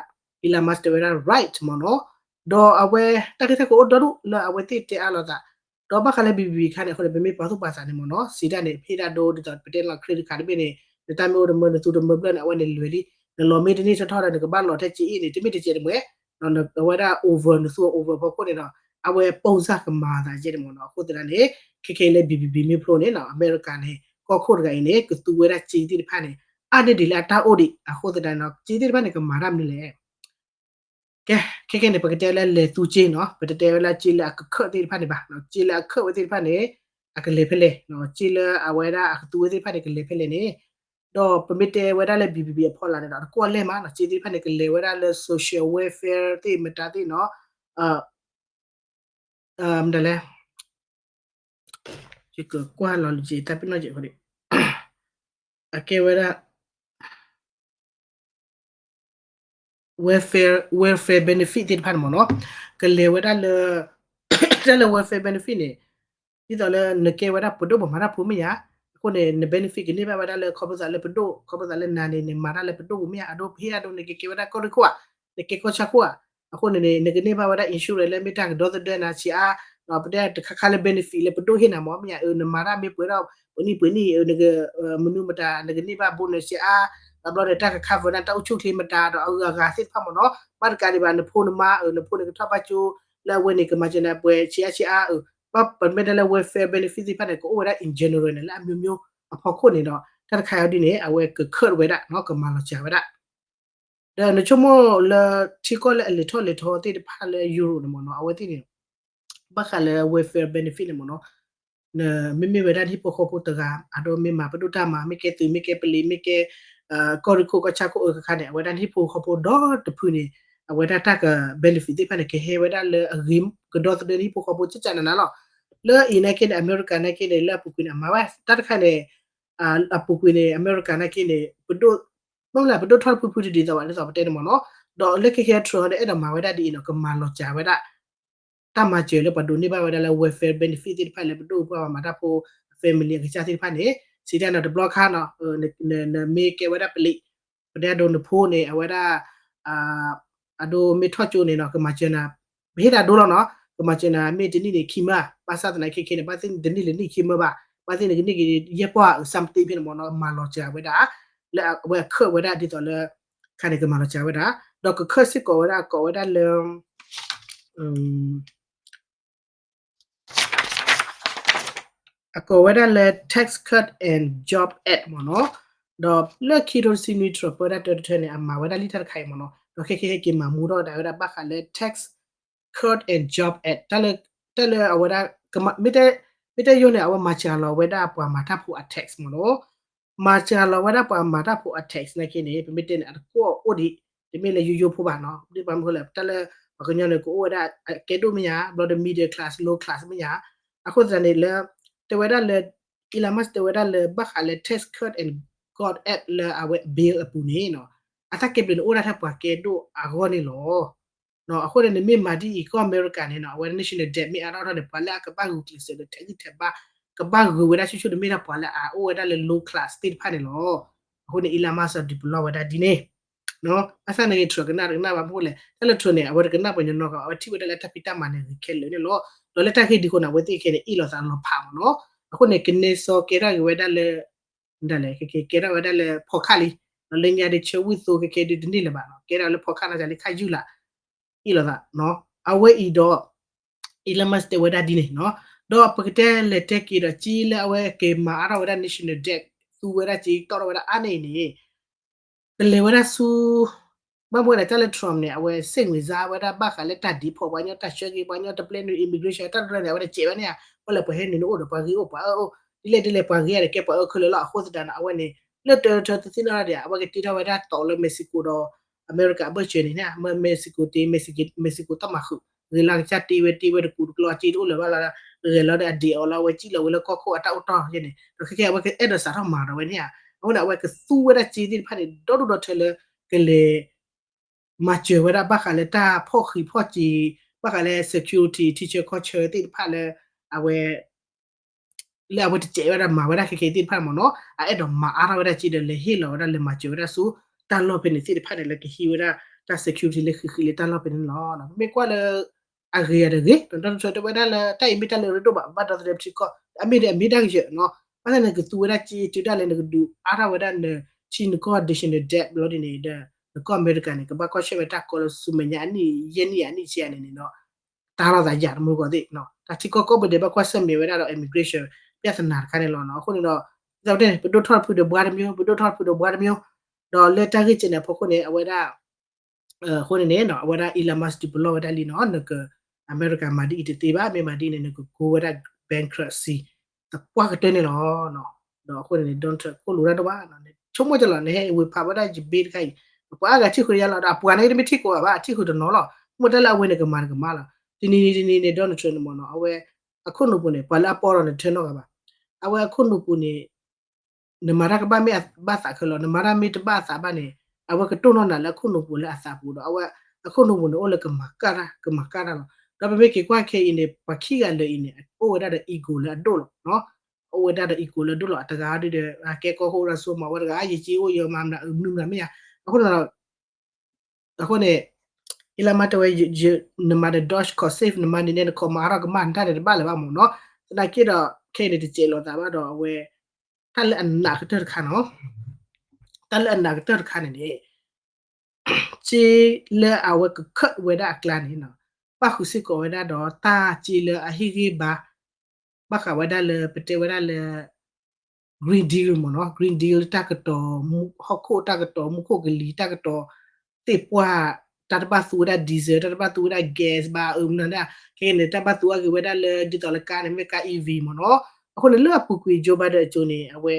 Elon Musk တဲဝဲဒၣ် right မ့ၢ်နီၤ ဒီးအဝဲ တၢ်ဂ့ၢ်တၢ်ကျိၤအိၣ်ဒီဒူၣ်လၢအဝဲသ့ၣ်တဲအါလိာ်သး ဒီးဘၣ်ဃးလၢ ဘံဘံဘံ တခါန့ၣ် အဃိန့ၣ် ပမ့ၢ်ပာ်သူၣ်ပာ်သးန့ၣ်မ့ၢ်နီၤ စံးတၢ်န့ၣ် ဖဲဒၣ်ဒိ ဒ်သိးပတဲလီၤ credit card တဘ့ၣ်န့ၣ် နတၢ်မ့ၢ်အိၣ်တမၢ နသူတမၢဘျၢၣ်န့ၣ် အဝဲန့ၣ်လွဲၤလံ နလီၤမ့ၢ်တန့ၢ်ထီၣ်ထီၣ်ဒီး နကဘၣ်လီၤထဲစ့အ့ၣ်န့ၣ် တမ့ၢ်တစဲးတမှဲၤ အဝဲဒၣ် over နသူ over အဖီခိၣ်န့ၣ်ဒီး အဝဲ ပုံစံ ကမၤသးယဲန့ၣ်မ့ၢ်နီၤ အဃိသတးန့ၣ် ခဲခဲလၢ ဘံဘံဘံ မ့ၢ်ဖျိန့ၣ်နီၤ အမဲရကၤန့ၣ် ကီၢ်ခိၣ်တဂၤအံၤန့ၣ် ကသူဝဲဒၣ်စ့သ့ၣ်တဖၣ်န့ၣ် အါန့ၢ်ဒံးလၢအတၢ်အိၣ်ဒံး အဃိသတးနီၤ စ့သ့ၣ်တဖၣ်န့ၣ် ကမၤတၢ်မနုၤလဲၣ် ကဲ ခဲခဲန့ၣ် ပကတဲလၢလဲၤသူစ့နီၤ ပတတဲဝဲလၢစ့လၢအကခၢၣ်သ့ၣ်တဖၣ်န့ၣ်ဘၣ် စ့လၢအခၢၣ်ဝဲသ့ၣ်တဖၣ်န့ၣ် အကလဲၤဖဲလဲၣ် စ့လၢအဝဲဒၣ်အကသူဝဲသ့ၣ်တဖၣ်န့ၣ် ကလဲၤဖဲလဲၣ်န့ၣ် ဒီးပမ့ၢ်တဲဝဲဒၣ်လၢ ဘံဘံဘံ အဖီလာ်န့ၣ်ဒီး တကွီၢ်လဲၢ်မးနီၤ စ့သ့ၣ်တဖၣ်န့ၣ် ကလဲၤဝဲဒၣ်လၢ social welfare သ့ၣ်မတၤသ့ၣ်နီၤ မတၤလဲၣ် ယကကွၢ်လီၤလံ တၢ်ပ့ၤနီၣ်က့ၤ အကဲဝဲဒၣ် welfare, welfare benefit သ့ၣ်တဖၣ်န့ၣ်မ့ၢ်နီၤ ကလဲၤဝဲဒၣ်လၢ တၢ်လၢ welfare benefit န့ၣ် ဒ်သိးလၢနကဲဝဲဒၣ်ပဒိၣ်ပှၤမၤတၢ်ဖိမ့ၢ်ဧါ, အဃိန့ၣ် န benefit ကန့ၢ်ဘၣ်ဝဲဒၣ်လၢ ခီဖျိသးလၢပဒိၣ် ခီဖျိသးလၢနၤန့ၣ် နမၤတၢ်လၢပဒိၣ်ပူၤမ့ၢ်ဧါ, အဒိ ပဟ့ၣ်အဒိ နကကဲဝဲဒၣ်ကီၢ်ရ့ၣ်ခိၣ်ဧါ, နကဲကီၢ်ဆၣ်ခိၣ်ဧါ, အဃိန့ၣ်န့ၣ် နကန့ၢ်ဘၣ်ဝဲဒၣ် insurance လၢမ့ၢ်တၢ်ကဒီသဒၢနၤဆံးအါ, ပတဲတခါခါလၢ benefit လၢပဒိၣ်ဟ့ၣ်နၤမ့ၢ်မ့ၢ်ဧါ, နမၤတၢ်မ့ၢ်ပှဲၤထီၣ် ပှဲၤနံၣ်ပှဲၤနံၣ် နက မနုၤမတၤ နကန့ၢ်ဘၣ် bonus ဆံးအါ, တဘျီန့ၣ် တၢ်က cover နၤ တၢ်အိၣ်ဆူၣ်အိၣ်ချ့မတၤဒီး အဂုၤအဂၤသ့ၣ်တဖၣ်မ့ၢ်နီၤ, ဘၣ်တကးဒံးဘၣ် နဖိနမါ နဖိန့ၣ်ကထီၣ်ဘၣ်ကၠိ လၢအဝဲန့ၣ် ကမၤစၢၤနၤပှဲၤဆံးအါဆံးအါ, ဘၣ်ပမ့ၢ်တဲလၢ welfare benefit သ့ၣ်တဖၣ်န့ၣ် ကအိၣ်ဝဲဒၣ် in general န့ၣ် လၢအမျိုးမျိုးအဖီခိၣ်န့ၣ်ဒီး တၢ်တခါအံၤဒ်န့ၣ် အဝဲကခၢၣ်ဝဲဒၣ် ကမၤလီၤစှၤဝဲဒၣ် ဒီးနဆိကမိၣ်လၢထံကီၢ်လၢအလဲၤထီၣ်လဲၤထီသ့ၣ်တဖၣ်လၢ Europe န့ၣ်မ့ၢ်နီၤ, အဝဲသ့ၣ်န့ၣ် ဘၣ်ဃးလၢ welfare benefit န့ၣ်မ့ၢ်နီၤ, နမ့မ့ၢ်ဝဲဒၣ်နဟံၣ်ဖိဃီဖိတဂၤ အဒိမ့ၢ်မၤပဒိၣ်တၢ်မၤ မ့ၢ်ကဲသုး မ့ၢ်ကဲပလံး မ့ၢ်ကဲ ကီၢ်ရ့ၣ်ခိၣ်ကီၢ်ဆၣ်ခိၣ်အၢခါခါန့ၣ် အဝဲဒၣ်နဟံၣ်ဖိဃီဖိဒီတဖုန့ၣ် အဝဲဒၣ်တၢ်က benefit သ့ၣ်တဖၣ်န့ၣ် ကဟဲဝဲဒၣ်လၢအဂ့ၤ ကဒီသဒၢနဟံၣ်ဖိဃီဖိ ကကနနၤလီၤ. လၢအံၤနာ်က့န့ၣ် အမဲရကၤနာ်က့န့ၣ် လၢအပူၤကွံာ်န့ၣ် အမၤဝဲ တၢ်တခါန့ၣ် အပူၤကွံာ်န့ၣ် အမဲရကၤနာ်က့န့ၣ် ပဒိၣ် မ့ၢ်လၢပဒိၣ်ထီၣ်တဖုဖုတဒ်သိးဘၣ် ဒ်သိးပတဲန့ၣ်မ့ၢ်နီၤ, ဒီးလၢခဲခဲ Trump န့ၣ် အဲၣ်ဒိးမၤဝဲဒၣ်ဒ်အံၤနီၤ ကမၤလီၤစှၤဝဲဒၣ် တၢ်မၤစၢၤလၢပှၤဒိးန့ၢ်ဘၣ်ဝဲဒၣ်လၢ welfare benefit သ့ၣ်တဖၣ်လၢပဒိၣ်ပှၤမၤတၢ်ဖိ family အကစၢ်သ့ၣ်တဖၣ်န့ၣ် စံးတၢ်နီၤတဘျီခါနီၤ နမ့ၢ်ကဲဝဲဒၣ်ပလံး ပတဲအဒိနဖိန့ၣ် အဝဲဒၣ် အဒိမ့ၢ်ထီၣ်ကၠိန့ၣ်နီၤ ကမၤစၢၤနၤ ပဟ့ၣ်တၢ်ဒိလီၤနီၤ ကမၤစၢၤနၤမ့ၢ်တနံၣ်န့ၣ်ခံမၢ ဘၣ်ဆၣ်သနာ်က့ခဲခဲန့ၣ် ဘၣ်သ့ၣ်နတနံၣ်လၢနံၣ်ခံမၢဘၣ် ဘၣ်သ့ၣ်နကန့ၢ်က့ၤယဲၢ်ပီၢ်ဧါ something ဖဲန့ၣ်မ့ၢ်နီၤ မၤလီၤစှၤဝဲဒၣ် လၢအဝဲအခၢၣ်ဝဲဒၣ်ဒ်သိးလၢ ခါန့ၣ်ကမၤလီၤစှၤဝဲဒၣ် ဒီးကခၢၣ်စ့ၢ်ကီးဝဲဒၣ်ကိးဝဲဒၣ်လၢ အကိးဝဲဒၣ်လၢ Tax Cut and Job Act မ့ၢ်နီၤ, ဒီးလၢခံထိတဆံနွံ Trump ပၢတၢ်တၢတထၢန့ၣ် အမၤဝဲဒၣ်လံတၢ်တခါအံၤမ့ၢ်နီၤ, ဒီးခဲခဲဟဲက့ၤမၤမူထီၣ်ဒၣ်ဝဲဒၣ်ဘၣ်ဃးလၢ Tax Cut and Job Act တၢ်လၢအဝဲဒၣ် မ့ၢ်တဲယိန့ၣ် အဝဲမၤစှၤလီၤဝဲဒၣ်ပှၤမၤတၢ်ဖိအ tax မ့ၢ်နီၤ, မၤစှၤလီၤဝဲဒၣ်ပှၤမၤတၢ်ဖိအ tax နာ်က့န့ၣ် ပမ့ၢ်တဲန့ၣ် အတကွီၢ်အိၣ်ဒံး တမ့ၢ်လၢယိယိဖိဘၣ်နီၤ, ဒ်ပှၤမ့ၢ်ဃိလဲၣ် တၢ်လၢ ပှၤကညီန့ၣ် ကအိၣ်ဝဲဒၣ်အကဲဒိၣ်မ့ၢ်ညါ ဘျီဒီး middle class low class မ့ၢ်ညါ, အဃိသတးန့ၣ်လၢ တဲဝဲဒၣ်လၢ Elon Musk တဲဝဲဒၣ်လၢဘၣ်ဃးလၢ Tax Cut and Job Act လၢအဝဲ bill အပူၤန့ၣ်နီၤ, အတၢ်ကဲဘျုးန့ၣ်အိၣ်ဒၣ်ထဲပှၤကဲဒိၣ်အဂီၢ်န့ၣ်လီၤ. အဃိန့ၣ် နမ့ၢ်မၤဒ်အံၤ ကီၢ်အမဲရကၤန့ၣ်နီၤ အဝဲဒၣ် national debt မ့ၢ်အါထီၣ်ထီၣ်န့ၣ် ပှၤလၢအကဘၣ်ဂုာ်ကျဲးစၢးဒီးထဲးဂံၢ်ထဲးဘါ ကဘၣ်ဂုာ်ဝဲဒၣ်ဆူၣ်ဆူၣ်န့ၣ်မ့ၢ်ဒၣ်ပှၤလၢအအိၣ်ဝဲဒၣ်လၢ low class သ့ၣ်တဖၣ်န့ၣ်လီၤ. အဃိန့ၣ် Elon Musk ဒုးပလီၢ်ဝဲဒၣ်ဒ်န့ၣ် ဘၣ်ဆၣ်န့ၣ် Trump ကနၣ်တကနၣ်ဘၣ်မ့ၢ်လဲၣ် တၢ်လၢ Trump န့ၣ် အဝဲတကနၣ်ပှၤကညီနီတဂၤ အဝဲထံၣ်ဝဲဒၣ်လၢတၢ်ဖံးတၢ်မၤန့ၣ်ဂ့ၤခဲလၢာ်န့ၣ်လီၤ. ဒီးလၢတၢ်ဂ့ၢ်ဒ်အဃိန့ၣ် အဝဲသ့ၣ်ခဲန့ၣ် အ့ၣ်လိာ်သးလီၤဖးမ့ၢ်နီၤ. အဃိန့ၣ် ကနဲစီကဲထီၣ်က့ၤဝဲဒၣ်လၢ ဒ်လဲၣ် ကကဲထီၣ်ဝဲဒၣ်လၢဖီခါလံ, ဒီးလၢညါဒ်ဆၢဝံၣ်သိခဲကဲဒ်တန့ၢ်လၢၤဘၣ်နီၤ, ကဲထီၣ်လၢဖီခါနီၤ ကလံခါယူၢ်လး အ့ၣ်လိာ်သးနီၤ. အဝဲအံၤဒီး Elon Musk တဲဝဲဒၣ်ဒ်န့ၣ်နီၤ, ဒီးပကတဲလဲၤတဲက့ၤဒီး က့လၢအဝဲက့ၤမၤအါထီၣ်ဝဲဒၣ် national debt သူဝဲဒၣ်က့ တီၣ်ထီၣ်ဝဲဒၣ်အါန့ၢ်အံၤန့ၣ် ကလဲၤဝဲဒၣ်ဆူ ဘၣ်မနုၤလဲၣ် တၢ်လၢ Trump န့ၣ် အဝဲ စိတ်ဝင်စား ဝဲဒၣ်ဘၣ်ဃးလၢတၢ်ဒုးဖီၣ်ပှၤကညီ တၢ်ဆှၢက့ၤပှၤကညီ တပျဲနုာ် immigration တၢ်တရၢန့ၣ် အဝဲတစဲးဘၣ်န့ၣ်ဧါ, ပှၤလဲၤပှၤဟဲနုာ်န့ၣ်အိၣ်ဒီးပှၤဂ့ၤအိၣ်ပှၤအၢအိၣ် ဒ်လဲၣ်ဒ်လဲၣ် ပှၤဂ့ၤဧါဒီးကဲပှၤအၢခဲလၢာ်လီၤ. အဃိသတးန့ၣ် အဝဲန့ၣ် လၢတၢ်တထၢသ့ၣ်နီၣ်ဒၣ် အဝဲကတ့ထီၣ်ဝဲဒၣ်တီၤလၢ Mexico ဒီး အမဲရကၤအဘၢၣ်စၢၤန့ၣ်န့ၣ် မ့ၢ် Mexico တ့ Mexico တၢ်မၤဃုာ် ဂ့ၤလီၤကစၢ်တ့ဝဲတ့ဝဲတကူးတကျီ အစ့တအိၣ်လၢၤဘၣ်လီၤ, ဂဲၤလီၤဒီးအဒ့အီၤလီၤ အဝဲစံၣ်လီၤဝဲလၢကီၢ်ခိၣ်အတၢ်အိၣ်တီၢ်ယဲန့ၣ် ဒီးခဲကဲ အဝဲကအဲၣ်ဒိးစးထီၣ်မၤဒီးဝဲန့ၣ်ဧါ. အဃိန့ၣ် အဝဲကသူဝဲဒၣ်စ့သ့ၣ်တဖၣ်န့ၣ် ဒီဒူၣ်ဒီထၢလၢ ကလဲၤ မၤစၢၤဝဲဒၣ်ဘၣ်ဃးလၢတၢ်ဖီၣ်ဃံးဖီၣ်စ့ၤ ဘၣ်ဃးလၢ security ထံဆၢကီၢ်ဆၢသ့ၣ်တဖၣ်လၢ အဝဲ လၢအဝဲတစဲးဝဲဒၣ်မၤဝဲဒၣ်ခဲခဲသ့ၣ်တဖၣ်မ့ၢ်နီၤ, အအဲၣ်ဒိးမၤအါထီၣ်ဝဲဒၣ်စ့ဒီး လဲၤဟ့ၣ်လီၤဝဲဒၣ်လဲၤမၤစၢၤဝဲဒၣ်ဆူ တၢ်လီၢ်ဖဲန့ၣ်သ့ၣ်တဖၣ်န့ၣ် လၢကဟံးဝဲဒၣ်တၢ် security လၢဃံးဃံးလၢတၢ်လီၢ်ဖဲန့ၣ်လီၤ. ပမ့ၢ်ကွၢ်လၢ အဂ့ၤအတဂ့ၤ Donald Trump တဲဝဲဒၣ်လၢ တၢ်အံၤမ့ၢ်တၢ်လၢအရ့ဒိၣ်ဘၣ် ဘၣ်ဒီသဒၢပထံကီၢ် အမ့ၢ်ဒီးအမ့ၢ်တၢ်ကယၢၤနီၤ, ဘၣ်ဆၣ်န့ၣ် ကသူဝဲဒၣ်စ့တုၤဒၣ်လဲာ် နကဒုးအါထီၣ်ဝဲဒၣ်န ထံနကီၢ် additional debt ဘျီဒ်န့ၣ်ဒီး နကီၢ်အမဲရကၤန့ၣ် ကဘၣ်ကွၢ်ဆၢၣ်မဲာ်တၢ်ကီလၢဆူမဲာ်ညါအနံၣ်ယဲၢ်နံၣ်အနံၣ်ဆံယဲၢ်န့ၣ်န့ၣ်ဒီး တၢ်လီၤသးယၤတမူကီၢ်သ့ၣ်နီၤ, တၢ်ထံကီၢ်ကိးပူၤဒဲးဘၣ်ကွၢ်ဆၢၣ်မဲာ်ဝဲဒၣ်ဒီး immigration ပြဿနာတခါန့ၣ်လီၤနီၤ. အဃိန့ၣ်ဒီး ဒ်သိးပတဲန့ၣ် ပဒိၣ်ထီၣ်တဖုဒီးဘှါတမျိုး ပဒိၣ်ထီၣ်တဖုဒီးဘှါတမျိုး, ဒီးလၢတၢ်ဂ့ၢ်ကဲန့ၣ်အဖီခိၣ်န့ၣ် အဝဲဒၣ် အဃိန့ၣ်န့ၣ် အဝဲဒၣ် Elon Musk ဒုးပလီၢ်ဝဲဒၣ်လံနီၤ, နက အမဲရကၤမၤဒ်အံၤတသ့ဘၣ်, မ့ၢ်မၤဒ်န့ၣ် နကကိးဝဲဒၣ် bankruptcy သပှၢ်ကတၢၢ်န့ၣ်လီၤ. ဒီးအဃိန့ၣ်န့ၣ် Donald Trump ခိၣ်လိၤတၢ်ဒိၣ်ဘၣ်, ဆိကမိၣ်ကလီၤ နဟဲဝ့ၤဖးဝဲဒၣ်ယဘ့တခါအံၤ, ပှၤအါဂၤထံၣ်ဃုာ်ယါလီၤ ဒီးအပှၤန့ၣ်တမ့ၢ်ထံၣ်ကိးဂၤဘၣ် ထံၣ်ဃုာ်တနီၤလီၤ, မ့ၢ်တၢ်လၢအဝဲန့ၣ်ကမၤတကမၤလီၤ. တနံၤနံၤတနံၤန့ၣ် Donald Trump န့ၣ်မ့ၢ်နီၤ အဝဲ အခိၣ်နူာ်ပူၤန့ၣ် ပှၤလၢအပီၢ်ဒီးန့ၣ် တထၢနီတဂၤဘၣ်, အဝဲအခိၣ်နူာ်ပူၤန့ၣ် နမၤတၢ်ကဘၣ်မ့ၢ်ဘၣ်သးခဲလၢာ်, နမၤတၢ်မ့ၢ်တဘၣ်အသးဘၣ်န့ၣ် အဝဲကတိၢ်နီၣ်နၤလၢအခိၣ်နူာ်ပူၤလၢအသးပူၤဒီး အဝဲအခိၣ်နူာ်ပူၤန့ၣ် အိၣ်လၢကမၤကၢ်တၢ် ကမၤကၢ်တၢ်လီၤ. ဒီးပမ့ၢ်က့ၤကွၢ်ခဲအံၤန့ၣ် ပှၤခံဂၤလၢာ်အံၤန့ၣ် အိၣ်ဝဲဒၣ်ဒီး ego လၢအဒိၣ်လီၤ, အိၣ်ဝဲဒၣ်ဒီး ego လၢအဒိၣ်လီၤ. အတဂၤဒုဒီး အကဲကီၢ်ခိၣ်လၢအစိမၤဝဲတဂၤ ယစ့အိၣ်ယမၤမနုၤမနုၤမ့ၢ်ဧါ. အဃိန့ၣ်ဒီး အဃိန့ၣ် Elon Musk တဲဝဲ နမၤဒီး Doge ခိး safe နမၤန့ၣ်န့ၣ် နခိးမၤအါထီၣ်ကမၣ်နတၢ်န့ၣ် တဘၣ်လၢၤဘၣ်မ့ၢ်နီၤ. သနာ်က့ဒီး ခဲအံၤန့ၣ် တစဲးလိာ်သးဘၣ်ဒီးအဝဲ တၢ်လၢအနးကတၢၢ်တခါနီၤ, တၢ်လၢအနးကတၢၢ်တခါန့ၣ်န့ၣ် စ့လၢအဝဲကခၢၣ်ဝဲဒၣ်အကျါန့ၣ်နီၤ, ပၣ်ဃုာ်စ့ၢ်ကီးဝဲဒၣ်ဒီးတၢ်စ့လၢအဟ့ၣ်ဂံၢ်ဘါ ဘၣ်ဃးဝဲဒၣ်လၢ ပတဲဝဲဒၣ်လၢ Green Deal မ့ၢ်နီၤ, Green Deal တၢ်ကတီၤ ဟီၣ်ခိၣ်တၢ်ကတီၤ မူခိၣ်ကလံၤတၢ်ကတီၤ သ့ၣ်ပှၢ် တၢ်တဘၣ်သူဝဲဒၣ် diesel တၢ်တဘၣ်သူဝဲဒၣ် gas ဘၣ် အမနုၤဒၣ် ခဲကနံၣ်န့ၣ် တၢ်ဘၣ်သူအဂ့ၤဝဲဒၣ်လၢ ဒ်သိးလၢကါန့ၣ် မ့ၢ်ကါ E V မ့ၢ်နီၤ. အဃိန့ၣ် လၢအပူၤကွံာ် Joe Biden အစိၤန့ၣ် အဝဲ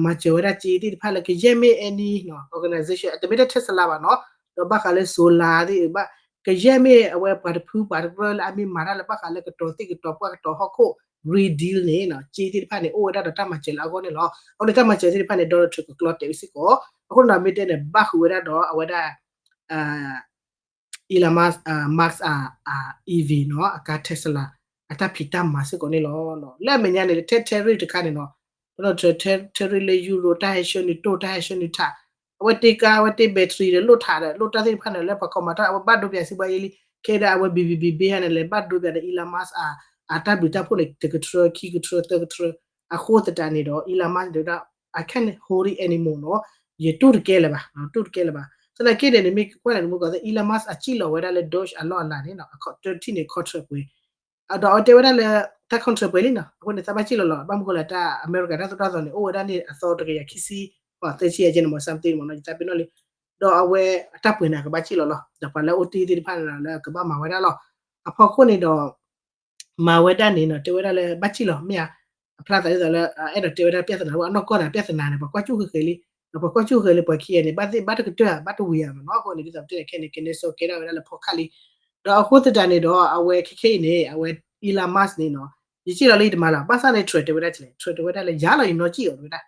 မၤစၢၤဝဲဒၣ်စ့သ့ၣ်တဖၣ်လၢကယဲၢ်မ့ၢ် any နီၤ organization တမ့ၢ်တ Tesla ဘၣ်နီၤ, ဒီးဘၣ်ဃးလၢ solar သ့ၣ်ဘၣ် ကယဲၢ်မ့ၢ်အဝဲပှၤတဖုပှၤတကြၢးလၢအမ့ၢ်မၤတၢ်လၢဘၣ်ဃးလၢကတီၤသ့ၣ်ကတီၤပှၢ်ကတီၤဟီၣ်ခိၣ် Green Deal န့ၣ်နီၤ, စ့သ့ၣ်တဖၣ်န့ၣ် အိၣ်ဝဲဒၣ်ဒီးတၢ်မၤစၢၤလၢအဂီၢ်န့ၣ်လီၤ. အဃိန့ၣ် တၢ်မၤစၢၤသ့ၣ်တဖၣ်န့ၣ် Donald Trump ကကျီတဲာ်ဝဲစ့ၢ်ကီး. အဃိန့ၣ်ဒီးမ့ၢ်တဲန့ၣ် ဘၣ်ဃုာ်ဝဲဒၣ်ဒီးအဝဲဒၣ် Elon Musk Musk အ E V နီၤ အကါ Tesla အတၢ်ဖံးတၢ်မၤစ့ၢ်ကီးန့ၣ်လီၤ. လၢအမဲာ်ညါန့ၣ် ထဲ tariff တခါန့ၣ်နီၤ, ဒီး tariff လၢ Europe တၢ်ဟဲဆှၢနုာ်တိၢ် တၢ်ဟဲဆှၢနုာ်ထး, အဝဲတ့ကါ အဝဲတ့ battery ဒီး လိၣ်ထးဒီး လိၣ်တၢ်သ့ၣ်တဖၣ်န့ၣ် လၢပှၤကီၢ်မၤတၢ် အဝဲဘၣ်ဒိပၠးစံးဘၣ်ယဲလံ, ခဲဒၣ်အဝဲ ဘံဘံဘံဘ့ဟါန့ၣ် လဲၤဘၣ်ဒိပၠးဒီး Elon Musk အ အတၢ်ဘျုးတၢ်ဖှိၣ်န့ၣ် တကထြၢ ခံကထြၢ သၢကထြၢ, အဃိသတးန့ၣ်ဒီး Elon Musk န့ၣ်ဝဲဒၣ် I can't hold it anymore နီၤ, ယတူၢ်တကဲလၢၤဘၣ်, တူၢ်တကဲလၢၤဘၣ်. သနာ်က့န့ၣ် နမ့ၢ်ကွၢ်န့ၣ် နမ့ၢ်ကွၢ်သ့ Elon Musk အစံၣ်လီၤဝဲဒၣ်လၢ Doge အလီၢ်အလၤန့ၣ် တထံၣ်န့ၣ် contract ပှဲၤ, ဒီးအဝဲတဲဝဲဒၣ်လၢ တၢ် contract ပှဲၤလံနီၤ, အဃိန့ၣ် သးဘၣ်စံၣ်လီၤလီၤ, ဘၣ်မနုၤဃိလဲၣ် တၢ်အမဲရကၤတၢ်သိၣ်တၢ်သီန့ၣ် အိၣ်ဝဲဒၣ်န့ၣ်အသီတကယၤခံဆံ, သၢဆံယဲၢ်န့ၣ်မ့ၢ် something မ့ၢ်နီၤ, ယသးပ့ၤနီၣ်လံ, ဒီးအဝဲအတၢ်ပှဲၤန့ၣ် အကဘၣ်စံၣ်လီၤလီၤ, ဒီးပှၤလၢအအိၣ်တ့ၢ်သ့ၣ်တဖၣ်န့ၣ်လၢအကဘၣ်မၤဝဲဒၣ်လီၤ. အဖီခိၣ်န့ၣ်ဒီး မၤဝဲဒၣ်န့ၣ်နီၤ တဲဝဲဒၣ်လၢဘၣ်စံၣ်လီၤ မ့ၢ်ဧါ, အဖျါသးဒ်သိးလၢ အဲၣ်ဒိးတဲဝဲဒၣ်ပြဿနာ အနီၢ်ကီၢ်န့ၣ် ပြဿနာန့ၣ် ပှၤကွၢ်ကၠူၣ်ဃဲၤဃဲၤလံ, ဒီးပှၤကွၢ်ကၠူၣ်ဃဲၤလံ ပှၤခံဂၤန့ၣ် ဘၣ်သ့ၣ်ဘၣ်တကတၢၢ်ဧါ ဘၣ်တဝံၤဧါမ့ၢ်နီၤ, အဃိန့ၣ် ဒ်သိးပတဲန့ၣ် ခဲန့ၣ် ကနဲစီကဲထီၣ်ဝဲဒၣ်လၢဖီခါလံ, ဒီးအဃိသတးန့ၣ်ဒီး အဝဲခဲခဲအံၤန့ၣ် အဝဲ Elon Musk န့ၣ်နီၤ, ယစံၣ်လီၤလၢယတမၤလၢၤ, ဘၣ်ဆၣ်န့ၣ် Trump တဲဝဲဒၣ်လဲၣ်, Trump တဲဝဲဒၣ်လၢယၤလီၤယနီၢ်စံၣ်အီၤတဲဝဲဒၣ်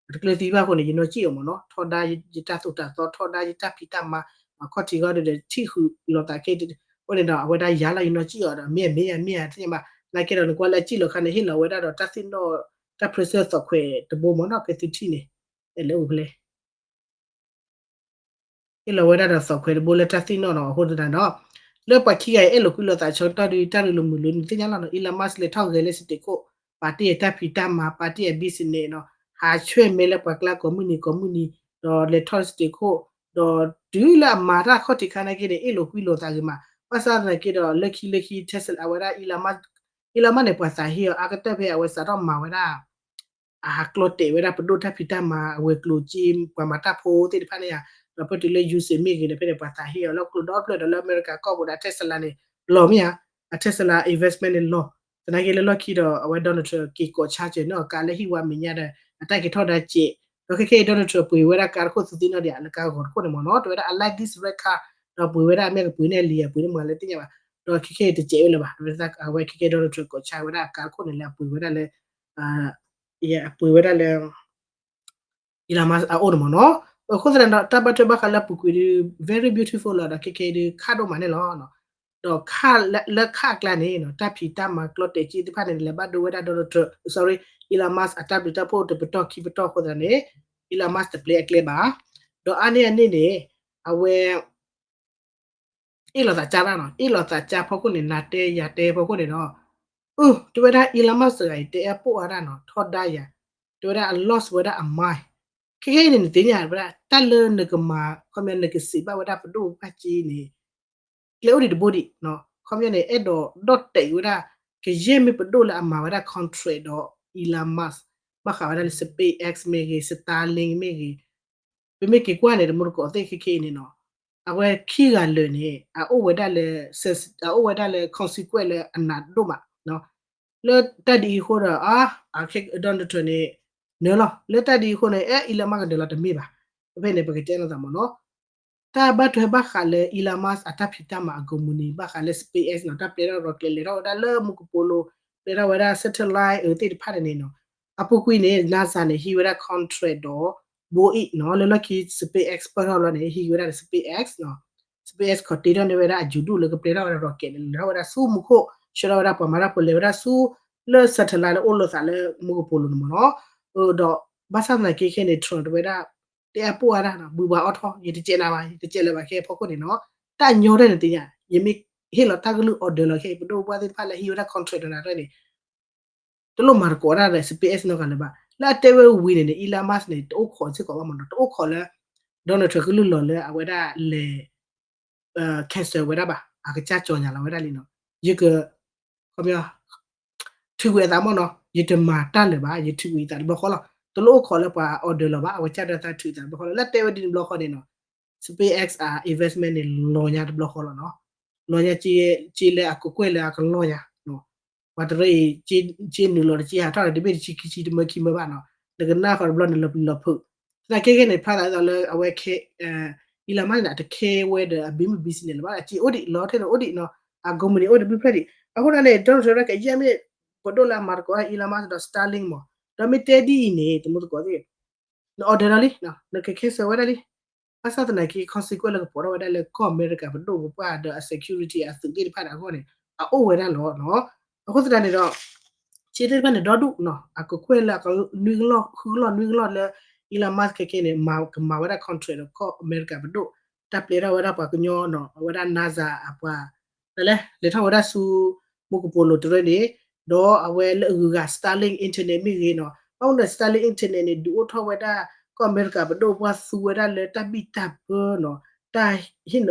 တကျၢၤသံဘၣ်အဃိန့ၣ် ယနီၢ်စံၣ်အီၤမ့ၢ်နီၤ, ထီဒါယတၢ်သိၣ်တၢ်သီ ထီဒါယတၢ်ဖံးတၢ်မၤ, အခီၣ်ထံးဂီၢ်ဒီး ထံၣ်ဃုာ်လိာ်သးခဲအံၤ, အဃိန့ၣ်ဒီး အဝဲဒၣ်ယၤလီၤယနီၢ်စံၣ်အီၤဒီး မ့ၢ်မ့ၢ်ယၤမ့ၢ်ယၤသ့ၣ်ညါဘၣ်, သနာ်က့ဒီး နကွၢ်လၢအစံၣ်လီၤခါန့ၣ် ဟ့ၣ်လီၤဝဲဒၣ်ဒီးတၢ်သ့ၣ်နီၣ်, တၢ်ဖြဲးစၢၢ်သီၣ်ခွဲးတဘိမ့ၢ်နီၤ ဖဲသုထံၣ်န့ၣ်, လၢအိၣ်ဖဲလဲၣ် ဟ့ၣ်လီၤဝဲဒၣ်ဒီးသီၣ်ခွဲးတဘိလၢတၢ်သ့ၣ်နီၣ်နီၤ, အဃိသတးဒီး လၢပှၤခံဂၤအံၤ အဲၣ်လိာ်ကွံလိာ်သးဆၢကတီၢ်ဒီး တၢ်ရ့လိာ်မုာ်လိာ်န့ၣ် သ့ၣ်ညါလီၤနီၤ. Elon Musk လဲၤထီၣ်ဂဲၤလၢ stage ခိၣ်, ပာ်တ့ၢ်အတၢ်ဖံးတၢ်မၤ, ပာ်တ့ၢ်အ business နီၤ, ဟးဆွဲမဲလၢပှၤကျါကိးမုၢ်နံၤကိးမုၢ်နံၤ, ဒီးလဲၤထီၣ်လၢ stage ခိၣ်, ဒီးတုၤလၢအမၤတၢ်ခီၣ်ထံးခါနာ်က့န့ၣ် အဲၣ်လိာ်ကွံလိာ်သးဂ့ၤမး. ဘၣ်ဆၣ်သနာ်က့ဒီး လၢခံလၢခံ Tesla အဝဲဒၣ် Elon Musk, Elon Musk န့ၣ် ပှၤသးဟ့အီၤ အါကတၢၢ်ဖဲအဝဲစးထီၣ်မၤဝဲဒၣ် အဟးကျီတဲာ်ဝဲဒၣ်ပဒိၣ်တၢ်ဖံးတၢ်မၤ အဝဲၤကျိၤက့ ပှၤမၤတၢ်ဖိသ့ၣ်တဖၣ်န့ၣ်ဧါ, ဒီးဖဲတုၤလၢ ယူးစ့ၣ် မ့ၢ်ဂ့ၤဒီး ဖဲန့ၣ် ပှၤသးဟ့အီၤလၢကျိၤဒီဖျၢၣ်ဒီး လၢအမဲရကၤကီၢ်ပူၤဒီး Tesla န့ၣ် လီၤမ့ၢ်ဧါ, အ Tesla investment န့ၣ်လီၤ. သနာ်က့လၢလီၢ်ခံဒီး အဝဲ Donald Trump က့ၤကိးဆါစၢၤန့ၢ်အီၤကါလၢဟံၣ်ဝါမဲာ်ညါဒီး အတၢ်က့ၤထီၣ်ဒၣ်စဲး, ဒီးခဲခဲအံၤ Donald Trump ပှ့ၤဝဲဒၣ်ကါတခိၣ်သုသ့ၣ်နီၣ်ဒံးဧါ လၢကါဂီၤတခိၣ်န့ၣ်မ့ၢ်နီၤ, တဲဝဲဒၣ် I like this red car, ဒီးပှ့ၤဝဲဒၣ်မ့ၢ်ကပှ့ၤန့ၢ်လံၤ အပှ့ၤန့ၢ်မၤလၢသ့ၣ်ညါဘၣ်, ဒီးခဲခဲအံၤတစဲးဝဲလၢၤဘၣ်, အဝဲခဲခဲ Donald Trump ကိးဆါဝဲဒၣ်ကါတခိၣ်န့ၣ်လၢအပှ့ၤဝဲဒၣ်လၢ အပှ့ၤဝဲဒၣ်လၢ Elon Musk အအိၣ်န့ၣ်မ့ၢ်နီၤ. အဃိသတးဒီး တၢ်ဘၣ်ထွဲဘၣ်ဃးလၢအပူၤကွံာ်ဒီး very beautiful လီၤ, ဒီးခဲခဲအံၤဒီးခးဒိၣ်မးန့ၣ်လီၤ. ဒီးခးလၢခးအကျါန့ၣ် တၢ်ဖံးတၢ်မၤကျီတဲာ်က့သ့ၣ်တဖၣ်န့ၣ် လဲၤဘၣ်ဒိဝဲဒၣ် Donald Trump, sorry, Elon Musk အတၢ်ဘျုးတၢ်ဖှိၣ်တပတီၢ်ခံပတီၢ်အဃိသတးန့ၣ် Elon Musk တပျဲအကျဲဘၣ်. ဒီးအါန့ၢ်အန့ၣ်န့ၣ် အဝဲ အ့ၣ်လိာ်သးကါတၢ်နီၤ, အ့ၣ်လိာ်သးကါဖီခိၣ်န့ၣ် နၤတဲယၤတဲဖီခိၣ်န့ၣ်ဒီး အၢ တဲဝဲဒၣ် Elon Musk တဂၤအံၤ တဲအပိၣ်အါတၢ်နီၤ ထီဒါယၤ, တဲဝဲဒၣ်အ lost ဝဲဒၣ်အ mind. ခဲခဲအံၤန့ၣ် နသ့ၣ်ညါဝဲဒၣ် တၢ်လၢနကမၤ ခီပညီနကစံးဘၣ်ဝဲဒၣ်ပဒိၣ်ပှၢ်က့န့ၣ် ကျဲအိၣ်ဒံးတဘိဒံး, ခီပညီန့ၣ် အဲၣ်ဒိးဒီၣ်တဲာ်ဝဲဒၣ် ကယဲၢ်မ့ၢ်ပဒိၣ်လၢအမၤဝဲဒၣ် contract ဒီး Elon Musk ဘၣ်ဃးဝဲဒၣ်လၢ SpaceX မ့ၢ်ဂ့ၤ Starlink မ့ၢ်ဂ့ၤ, ပမ့ၢ်က့ၤကွၢ်န့ၣ် တမူတကိးသ့ၣ်ခဲခဲအံၤန့ၣ်နီၤ, အဝဲခံဂၤလၢာ်န့ၣ် အအိၣ်ဝဲဒၣ်လၢ အအိၣ်ဝဲဒၣ်လၢ consequence လၢအနးဒိၣ်မး လၢတၢ်ဒ်အံၤအဃိဒီး အ Donald Trump န့ၣ် နၢၤလီၤ, လၢတၢ်ဒ်အံၤအဃိန့ၣ် အဲ Elon Musk ကနၢၤလီၤတမ့ၢ်ဘၣ်. ဖဲန့ၣ် ပကတဲလိာ်သးမ့ၢ်နီၤ, တၢ်ဘၣ်ထွဲဘၣ်ဃးလၢ Elon Musk အတၢ်ဖံးတၢ်မၤအ company ဘၣ်ဃးလၢ SpaceX နီၤ, တၢ်ပျဲထီၣ် rocket လဲၤထီၣ်ဝဲဒၣ်လၢမူကပိာ်လိၤ, ပျဲထီၣ်ဝဲဒၣ် satellite အၢသ့ၣ်တဖၣ်န့ၣ်နီၤ, အပူၤကွံာ်န့ၣ် NASA န့ၣ် ဟံးဝဲဒၣ် contract ဒီး Boeing နီၤ, လၢလီၢ်ခံ SpaceX ပၢၢ်ထီၣ်လီၤန့ၣ် ဟံးဝဲဒၣ်ဒီး SpaceX နီၤ, SpaceX ခီၣ်တ့ထီၣ်န့ၢ်ဝဲဒၣ်အယူၤဒူၣ်လၢကပျဲထီၣ်ဝဲဒၣ် rocket န့ၣ် လဲၤထီၣ်ဝဲဒၣ်ဆူမူခိၣ်, ဆှၢထီၣ်ဝဲဒၣ်ပှၤမၤတၢ်ဖိလဲၤဝဲဒၣ်ဆူ လၢ satellite လၢအိၣ်လိာ်သးလၢမူကပိာ်လိၤန့ၣ်မ့ၢ်နီၤ, ဒီးဘၣ်ဆၣ်သနာ်က့ခဲန့ၣ် Trump တဲဝဲဒၣ် တဲအပိၣ်အါတၢ်နီၤ, ဘုးဘှါအီၣ်ထီၣ် ယတစဲးနၤဘၣ် ယတစဲးလၢၤဘၣ်ခဲအံၤဖီခိၣ်န့ၣ်နီၤ, တၢ်ညီတၢ်န့ၣ်သ့ၣ်ညါ, ယမ့ၢ်ဟ့ၣ်လီၤတၢ်ကလုၢ် order လီၤခဲအံၤ ပဒိၣ်ပပှၢ်သ့ၣ်တဖၣ်လၢဟံးဝဲဒၣ် contract ဒီးနၤတၢ်န့ၣ် တလိၣ်မၤသကိးတၢ်ဒီး SpaceX နီတဂၤလၢၤဘၣ်. လၢအတဲဝဲဝံၤန့ၣ်န့ၣ် Elon Musk န့ၣ် တအိၣ်ခိးစ့ၢ်ကီးဘၣ်မ့ၢ်နီၤ, တအိၣ်ခိးလၢ Donald Trump ကလုၢ်လီၤလၢအဝဲဒၣ်လဲၤ cancel ဝဲဒၣ်ဘၣ်, အကစၢ်ကၠီညါလီၤဝဲဒၣ်လံနီၤ, ယက ခီပညီ ထုးကွံာ်အသးမ့ၢ်နီၤ, ယတမၤတၢ်လၢၤဘၣ်, ယထုးကွံာ်အသးတဘျီဃီလီၤ. တလိၣ်အိၣ်ခိးလၢပှၤ order လီၤဘၣ်, အဝဲကစၢ်ဒၣ်သးထုးအသးတဘျီဃီလီၤ. လၢတဲဝဲဒ်န့ၣ်တဘျီဃီန့ၣ်နီၤ, SpaceX အ investment န့ၣ် လီၤညါတဘျီဃီလီၤနီၤ, လီၤညါ က့လၢအကကွဲၢ်လၢအကလီၢ်ညါ ပှၤတရၢအံၤ က့နုာ်လီၤတက့ဟးထီၣ်န့ၣ် တဘ့ၣ်တဆံခံဆံ တမၢခံမၢဘၣ်နီၤ, နကနၣ်ဃီတဘျီန့ၣ်လီၤပျံၤလီၤဖုး, သနာ်က့ခဲန့ၣ် ဖျါသးဒ်သိးလၢအဝဲ Elon Musk န့ၣ် အတခဲဝဲဒီးအဘံမုၢ် business န့ၣ်လၢၤဘၣ်, အက့အိၣ်ဒံးလီၤထဲန့ၣ်အိၣ်ဒံးနီၤ, အ company အိၣ်တဘျုးဖျၢၣ်ဒံး, အဃိန့ၣ် Donald Trump ကယဲၢ်မ့ၢ် ပဒိၣ်လၢအမၤသကိး Elon Musk ဒီး Starlink မး, ဒီးမ့ၢ်တဲဒ်အံၤန့ၣ် တမူသကိးသ့ၣ် န order လီၤလံ, နက cancel ဝဲဒၣ်လံ, ဘၣ်ဆၣ်သနာ်က့ consequence လၢကပိာ်ထီၣ်ဝဲဒၣ်လၢကီၢ်အမဲရကၤပဒိၣ်ပပှၢ်ဒီးအ security အသုးသ့ၣ်တဖၣ်န့ၣ်အဂီၢ်န့ၣ် အအိၣ်ဝဲဒၣ်လီၤနီၤ, အဃိသတးန့ၣ်ဒီး စ့သ့ၣ်တဖၣ်န့ၣ် ဒီဒူၣ်နီၤ, အကကွဲၢ်လၢအကနွံကလီၢ် ဃုကလီၢ် နွံကလီၢ်လၢ Elon Musk ခဲခဲန့ၣ် ကမၤဝဲဒၣ် contract ဒီးကီၢ်အမဲရကၤပဒိၣ်, တၢ်ပျဲထီၣ်ဝဲဒၣ်ပှၤကညီနီၤ, အဝဲဒၣ် NASA အပှၤ တလဲၤထီၣ်ဝဲဒၣ်ဆူ မူကပိာ်လိၤတရၢန့ၣ်, ဒီးအဝဲလၢအဂုၤအဂၤ Starlink internet မ့ၢ်ဂ့ၤနီၤ, ဘၣ်မနုၤ Starlink internet န့ၣ် ဒုးအိၣ်ထီၣ်ဝဲဒၣ် ကီၢ်အမဲရကၤပဒိၣ်ပှၢ်သူဝဲဒၣ်လၢတၢ်ဘံၣ်တၢ်ဘၢနီၤ, တၢ်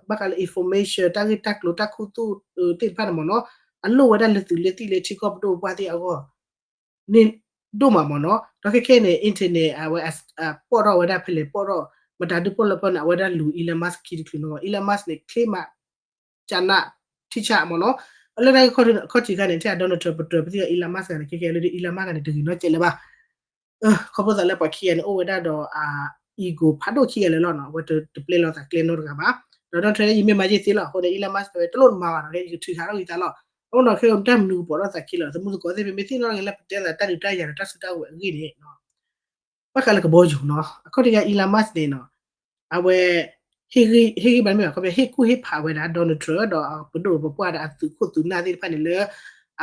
ဘၣ်ဃးလၢ information တၢ်ဂ့ၢ်တၢ်ကျိၤတၢ်ခူသူၣ်သ့ၣ်တဖၣ်န့ၣ်မ့ၢ်နီၤ, အလိၣ်ဝဲဒၣ်လၢသုးလၢသံၣ်လၢထံကီၢ်ပဒိၣ်ပပှၢ်သ့ၣ်အဂီၢ် န့ၣ်ဒိၣ်မးမ့ၢ်နီၤ, ဒီးခဲခဲန့ၣ် internet အဝဲ ပိာ်ထီၣ်ဝဲဒၣ်ဖဲလဲၣ် ပိာ်ထီၣ် မတၤဒုးပိာ်လၢဖဲန့ၣ် အဝဲဒၣ်လူၤ Elon Musk ခံတချုးနီၤ, Elon Musk န့ၣ် ချ့မး ကနး ထံဆးမ့ၢ်နီၤ, အလၢတၢ်ဂ့ၢ်ခီၣ်ထံးခါန့ၣ် ထဲ Donald Trump ပတြၢၤပသ့ၣ်ဒီး Elon Musk ဂၤန့ၣ် ခဲခဲလၢ Elon Musk ဂၤန့ၣ် တဂ့ၤနီတစဲးလၢၤဘၣ် ခီဖျိသးလၢပှၤခံဂၤန့ၣ် အိၣ်ဝဲဒၣ်ဒီး အ ego ဖးဒိၣ်ခံဂၤလၢာ်လီၤနီၤ, အဝဲတပျဲလီၤသးကျဲနီတဂၤဘၣ်, ဒီး Donald Trump ယမ့ၢ်မၤယ့ၢ်သ့လီၤ, အဃိန့ၣ် Elon Musk တဲဝဲ တလိၣ်နမၤဘၣ်နီၤ, ယကထုးဟးထီၣ်ဂံၢ်သးလီၤ, အဃိနီၤ ခဲအံၤတၢ်မနုၤကပိာ်ထီၣ်သးခံလီၤ, သမူသကိးသ့ၣ် ပမ့ၢ်သ့ၣ်နီၣ်က့ၤလၢပတဲသးတၢ်ဒုးတၢ်ယၤဒီးတၢ်စုတၢ်ဝဲၤအဂ့ၢ်န့ၣ် ဘၣ်ဃးလၢကဘီယူၤနီၤ, အခီၣ်ထံးခါ Elon Musk န့ၣ်နီၤ, အဝဲ ဟ့ၣ်ဂံၢ်ဘါမ့ၢ်ဘၣ် ခီဖျိဟ့ၣ်ကူၣ်ဟ့ၣ်ဖးဝဲဒၣ် Donald Trump ဒီးပဒိၣ်ပပှၢ်ဒီးအသုးခိၣ်သုးနၢ်သ့ၣ်တဖၣ်န့ၣ်လၢ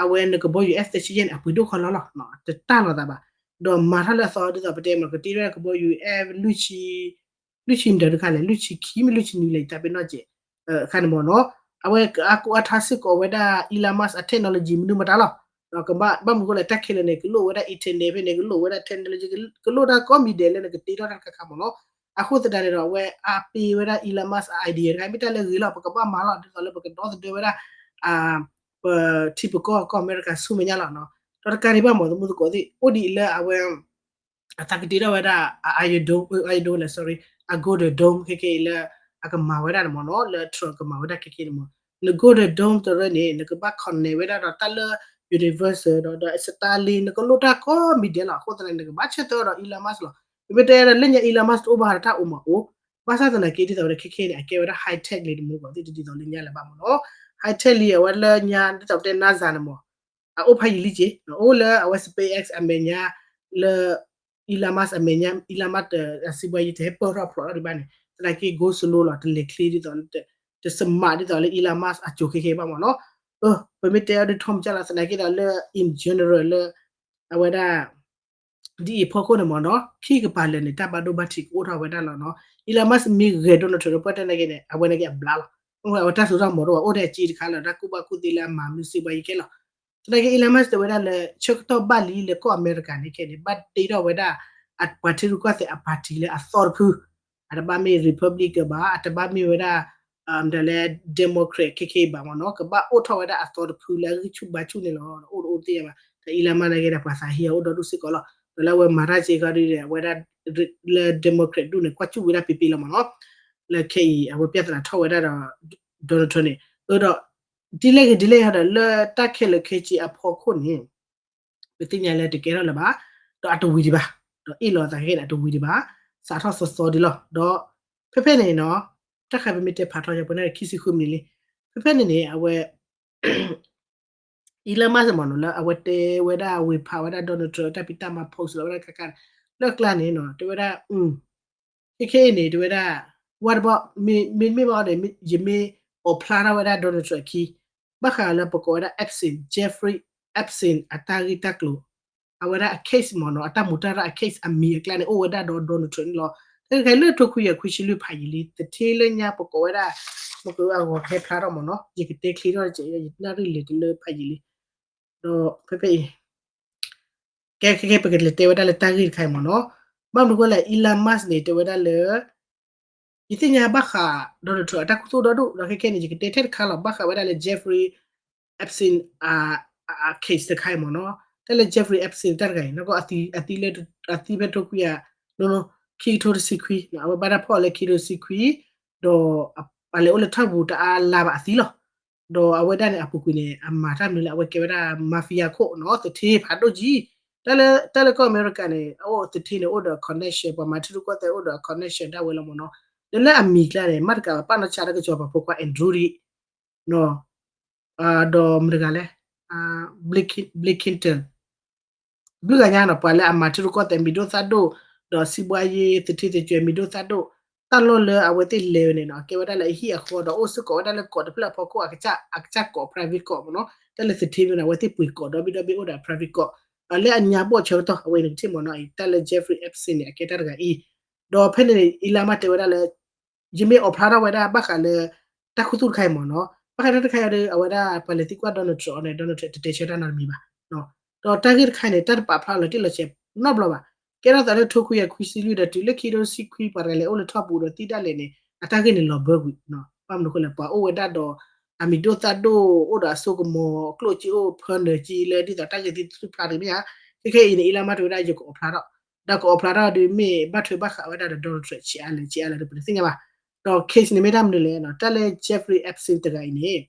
အဝဲနကဘီယူၤ F thirty-seven န့ၣ် အပှ့ၤဒိၣ်ခီလီလီၤ, တတၢ်လီၤသးဘၣ်, ဒီးမၤထီၣ်လၢအသီဒ်သိးပတဲမ့ၢ် ကတ့ထီၣ်ကဘီယူၤ F လွံၢ်ဆံ လွံၢ်ဆံမတၤတခါလဲၣ်, လွံၢ်ဆံခံမ့ၢ်လွံၢ်ဆံနွံလဲၣ် ယသးပ့ၤနီၣ်စဲး, အခါန့ၣ်မ့ၢ်နီၤ, အဝဲကအါကူအါထါစ့ၢ်ကီးဝဲဒၣ် Elon Musk အ technology မနုၤမတၤလီၤ. ကဘၣ် ဘၣ်မနုၤအဃိလဲၣ် တၢ်ခဲလၢာ်န့ၣ် ကလိၣ်ဝဲဒၣ် internet ဖဲန့ၣ် ကလိၣ်ဝဲဒၣ် technology ကလိၣ်တၢ်ကိးမံၤဒဲးလၢ နကတ့ထီၣ်တၢ်တခါခါမ့ၢ်နီၤ. အဃိသတးန့ၣ်ဒီး အဝဲအါပ့ၤဝဲဒၣ် Elon Musk အ idea တခါ မ့ၢ်တၢ်လၢအဂ့ၤလီၤ. ပကဘၣ်မၤလီၤ ဒ်သိးလၢပကဒီသဒၢဝဲဒၣ် ပထံပကီၢ်ကီၢ်အမဲရကၤဆူမဲာ်ညါလီၤ. ဒီးတကးဒံးဘၣ်မ့ၢ် သမူသကိးသ့ၣ် အိၣ်ဒ်အံၤလၢအဝဲ အသးကတ့ထီၣ်ဝဲဒၣ် Iron Dome, Iron Dome လဲၣ် sorry, အ Golden Dome ခဲခဲအံၤလၢ အကမၤဝဲဒၣ်န့ၣ်မ့ၢ်နီၤ, လၢ Trump ကမၤဝဲဒၣ်ခဲခဲန့ၣ်မ့ၢ် န Golden Dome တရၢန့ၣ် နကဘၣ် connect ဝဲဒၣ်ဒီးတၢ်လၢ universal ဒီး ဒီး Starlink နကလိၣ်တၢ်ကိးမံၤဒဲးလီၤ. အဃိသတးန့ၣ် နကဘၣ်ဆၢထၢၣ်ဒီး Elon Musk လီၤ. ပမ့ၢ်တဲဒီးလၢညါ Elon Musk တအိၣ်ဘၣ်ဒီးတၢ်အိၣ်မးအိၣ်, ဘၣ်ဆၣ်သနာ်က့ ဒ်သိးဝဲဒၣ်ခဲခဲန့ၣ် အကဲဝဲဒၣ် high tech လံ တမူသကိးသ့ၣ် ဒ်သိးလၢညါလၢၤဘၣ်မ့ၢ်နီၤ. High tech လံ အဝဲလၢညါ ဒ်သိးပတဲ NASA န့ၣ်မ့ၢ် အအိၣ်ဖးယံာ်လံက့ၤ, အိၣ်လၢအဝဲ SpaceX အမဲာ်ညါ လၢ Elon Musk အမဲာ်ညါ Elon Musk တ အစံးဘှါယံၤတဟဲပၢၢ်ထီၣ်ဖျိးထီၣ်ဒံးဘၣ်န့ၣ် သနာ်က့ go slow လီၤ, တလဲၤချ့ဒ်သိး တ smart ဒ်သိးလၢ Elon Musk အစိၤခဲခဲဘၣ်မ့ၢ်နီၤ. ပမ့ၢ်တဲအီၤဒ်ထီမုၢ်ကၢ်လီၤ သနာ်က့ဒီးလၢ in general လၢ အဝဲဒၣ် ဒ်အံၤအဖီခိၣ်န့ၣ်မ့ၢ်နီၤ ခံကပၤလၢာ်န့ၣ် တၢ်ဘၣ်ဒိဘၣ်ထံးကအိၣ်ထီၣ်ဝဲဒၣ်လီၤနီၤ. Elon Musk မ့ၢ်ဂဲၤ Donald Trump ဒီးပှၤတဲနာ်က့န့ၣ် အဝဲနာ်က့အဘျါလီၤ. အဝဲတၢ်စိတၢ်ကမီၤတအိၣ်ဘၣ် အိၣ်ထဲအစ့တခါလီၤ တၢ်ကူၣ်ဘၣ်ကူၣ်သ့လၢအမၤမနုၤစံးဘှါယံၤခဲလီၤ. သနာ်က့ Elon Musk တဲဝဲဒၣ်လၢ ဆၢကတီၢ်ဘၣ်လံလၢကီၢ်အမဲရကၤန့ၣ်ခဲန့ၣ် ဘၣ်တ့ထီၣ်ဝဲဒၣ် ပှၤထံရူၢ်ကီၢ်သဲးအ party လၢအသီတဖု, အတဘၣ်မ့ၢ် Republican ဘၣ်, အတဘၣ်မ့ၢ်ဝဲဒၣ် ဒ်လဲၣ် Democrat ခဲခဲအံၤဘၣ်မ့ၢ်နီၤ, ကဘၣ်အိၣ်ထီၣ်ဝဲဒၣ်အသီတဖုလၢအဂံၢ်ဆူၣ်ဘါဆူၣ်န့ၣ်လီၤ. အိၣ်တအိၣ်တသ့ၣ်ညါဘၣ်. တၢ် Elon Musk နာ်က့ဒီး ပှၤသးဟ့အအိၣ်ဒီဒူၣ်စ့ၢ်ကီးလီၤ. ဒီးလၢအဝဲမၤတၢ်စ့ၢ်ကီးဒ်န့ၣ် အဝဲဒၣ် လၢ Democrat ဒူၣ်န့ၣ် ကွၢ်စူၣ်ဝဲဒၣ်ပ့ၤပ့ၤလီၤမ့ၢ်နီၤ. လၢခဲအံၤ အဝဲ ပြဿနာ ထီၣ်ဝဲဒၣ်ဒီး Donald Trump န့ၣ်, အၢ ဒီး ဒ်လဲၣ်ဂ့ၤဒ်လဲၣ်ဂ့ၤဒီး လၢတၢ်ခဲလၢာ်ခဲဆ့အဖီခိၣ်န့ၣ် ပသ့ၣ်ညါလၢတကဲထီၣ်လၢၤဘၣ်, ဒီးအတဝံၤဒံးဘၣ်, ဒီးအ့ၣ်လိာ်သးခဲအံၤန့ၣ် အတဝံၤဒံးဘၣ်, စးထီၣ်သီသီဒံးလီၤ. ဒီးဖဲဖဲန့ၣ်နီၤ, တၢ်ဃးပမ့ၢ်တဲဖးထီယၤ ပှၤန့ၣ်ခံဆံဃုမံးနံးလံ. ဖဲဖဲန့ၣ်န့ၣ် အဝဲ Elon Musk မ့ၢ်နီၤ လၢအဝဲတဲဝဲဒၣ် ဝေဖန် ဝဲဒၣ် Donald Trump တၢ်ဖံးတၢ်မၤ post လီၤဝဲဒၣ်ခါခါန့ၣ် လၢကျါန့ၣ်နီၤ တဲဝဲဒၣ် ခဲခဲအံၤန့ၣ် တဲဝဲဒၣ် what about မ့မ့ၢ်ဘၣ်အီၤန့ၣ် ယမ့ၢ်အိးဖျါထီၣ်ဝဲဒၣ် Donald Trump အခံ ဘၣ်ဃးလၢပကိးဝဲဒၣ် Epstein, Jeffrey Epstein အတၢ်ဂ့ၢ်တၢ်ကျိၤ အဝဲဒၣ်အ case မ့ၢ်နီၤ အတၢ်မူတၢ်ရၢ်အ case အမံၤအကျါန့ၣ် အိၣ်ဝဲဒၣ်ဒီး Donald Trump န့ၣ်လီၤ. တၢ်တခါလၢထိခွံကယၤခွံဆံလွံၢ်ဖးယံာ်လံ သထ့လၢညါပကိးဝဲဒၣ် မ့ၢ်ကဂီၤကဟဲဖျါထီၣ်မ့ၢ်နီၤ ယကတဲချ့ထီၣ်တစဲး ယနၣ်ရံၣ်လဲၤတလၢဖးယံာ်လံ. ဒီးဖဲဖဲအံၤ ကဲခဲခဲ ပကလဲၤတဲဝဲဒၣ်လၢတၢ်ဂ့ၢ်တခါအံၤမ့ၢ်နီၤ. ဘၣ်မနုၤအဃိလဲၣ် Elon Musk န့ၣ် တဲဝဲဒၣ်လၢ ယသ့ၣ်ညါဘၣ်ဃး Donald Trump အတၢ်ခူသူၣ်ဒီဒူၣ် ဒီးခဲခဲန့ၣ် ယကတဲထဲတခါလီၤ ဘၣ်ဃးဝဲဒၣ်လၢ Jeffrey Epstein အ case တခါအံၤမ့ၢ်နီၤ. တၢ်လၢ Jeffrey Epstein တၢ်တဂၤအံၤ နကီၢ်အသံလၢ အသံဖဲထိခွံကယၤ ခံကထိတဆံခွံ အဝဲဘၣ်တၢ်ဖီၣ်လၢခံကထိတဆံခွံ ဒီးအလဲၤအိၣ်လၢထီၣ်ပူၤတအါလါဘၣ်အသံလီၤ. ဒီးအဝဲဒၣ်န့ၣ် အပူၤကွံာ်န့ၣ် အမၤတၢ်မနုၤလၢ အဝဲကဲဝဲဒၣ် mafia ခိၣ်နီၤ သထ့ဖးဒိၣ်ကံ တၢ်လၢ တၢ်လၢကီၢ်အမဲရကၤန့ၣ် အအိၣ်သထ့န့ၣ် အိၣ်ဒီး connection ပှၤမၤထံရူၢ်ကီၢ်သဲးအိၣ်ဒီး connection ဒၣ်ဝဲလီၤမ့ၢ်နီၤ. ဒီးလၢအမံၤကျါန့ၣ် မ့ၢ်တကးဘၣ် ပာ်နီၢ်ဆါတၢ်ကစီၤပၤဖိခွါ Andrew ဒီး ဒီးမတၤတဂၤလဲၣ် Blinken ဘျုးဂၤညါနီၤ ပှၤလၢအမၤထံရူၢ်ကီၢ်သဲးမံၤဒိၣ်သၣ်ဒိၣ် ဒီးစံးဘှါယ့သထ့သကွဲၤမံၤဒိၣ်သၣ်ဒိၣ် တၢ်လီၢ်လၢအဝဲသ့ၣ်လဲၤဝဲန့ၣ်နီၤ ကဲဝဲဒၣ်လၢအဟံၣ်အဃီဒီးအိၣ်စ့ၢ်ကီးဝဲဒၣ်လၢကီးတဖျၢၣ်အဖီခိၣ် အကစၢ်ကီး private ကီးမ့ၢ်နီၤ တၢ်လၢသထ့မ့ၢ်နီၤ အဝဲသ့ၣ်ပှ့ၤကီးဒီဘ့ၣ်ဒီဘ့ၣ်အိၣ်ဒီး private ကီး ဒီးလၢအညါဘီၣ်ဆၢကတီၢ် အဝဲန့ၣ်ကထံၣ်မ့ၢ်နီၤ တၢ်လၢ Jeffrey Epstein န့ၣ် အကဲတၢ်တဂၤအံၤ ဒီးဖဲန့ၣ် Elon Musk တဲဝဲဒၣ်လၢ ယမ့ၢ်အိးဖျါထီၣ်ဝဲဒၣ်ဘၣ်ဃးလၢ တၢ်ခူသူၣ်တခါအံၤမ့ၢ်နီၤ ဘၣ်ဃးတၢ်တခါအံၤဒီး အဝဲဒၣ်ပှၤလဲၤသံကွၢ် Donald Trump န့ၣ် Donald Trump တတဲဆၢတၢ်နီတမံၤဘၣ် ဒီးတၢ်ဂ့ၢ်တခါန့ၣ် တၢ်တပာ်ဖျါလီၤတံၢ်လီၤဆဲးနီတဘျီဘၣ် ကဲထီၣ်သးလၢထိခွံကယၤခွံဆံလွံၢ်ဒီးတုၤလၢခံကထိတဆံခွံ ပှၤတဂၤလဲၤအိၣ်လၢထီၣ်ပူၤဒီးသံဒၣ်လဲာ်န့ၣ် အတၢ်ဂ့ၢ်န့ၣ်လီၤဘၢကွံာ် ဘၣ်မနုၤအဃိလဲၣ် ပှၤအိၣ်ဝဲဒၣ်ဒီး အမံၤဒိၣ်သၣ်ဒိၣ် အိၣ်ဒီးအစိကမီၤ ကျိၣ်စ့အိၣ်ဖၢနၢၤက့လၢဒ်သိးတၢ်ဂ့ၢ်သံသုဖျါတမ့ၢ်ဧါ ခဲခဲအံၤန့ၣ် Elon Musk တဲဝဲဒၣ်ယကအိးဖျါထီၣ် ဒီးကအိးဖျါထီၣ်ဒီးမ့ၢ်ဘၣ်ထွဲဘၣ်ဃးဝဲဒၣ်ဒီး Donald Trump ဆံးအါလဲၣ်ဆံးအါလဲၣ်ဒီးပတသ့ၣ်ညါဘၣ် ဒီး case န့ၣ်မ့ၢ်တၢ်မနုၤလဲၣ် တၢ်လၢ Jeffrey Epstein တဂၤအံၤန့ၣ်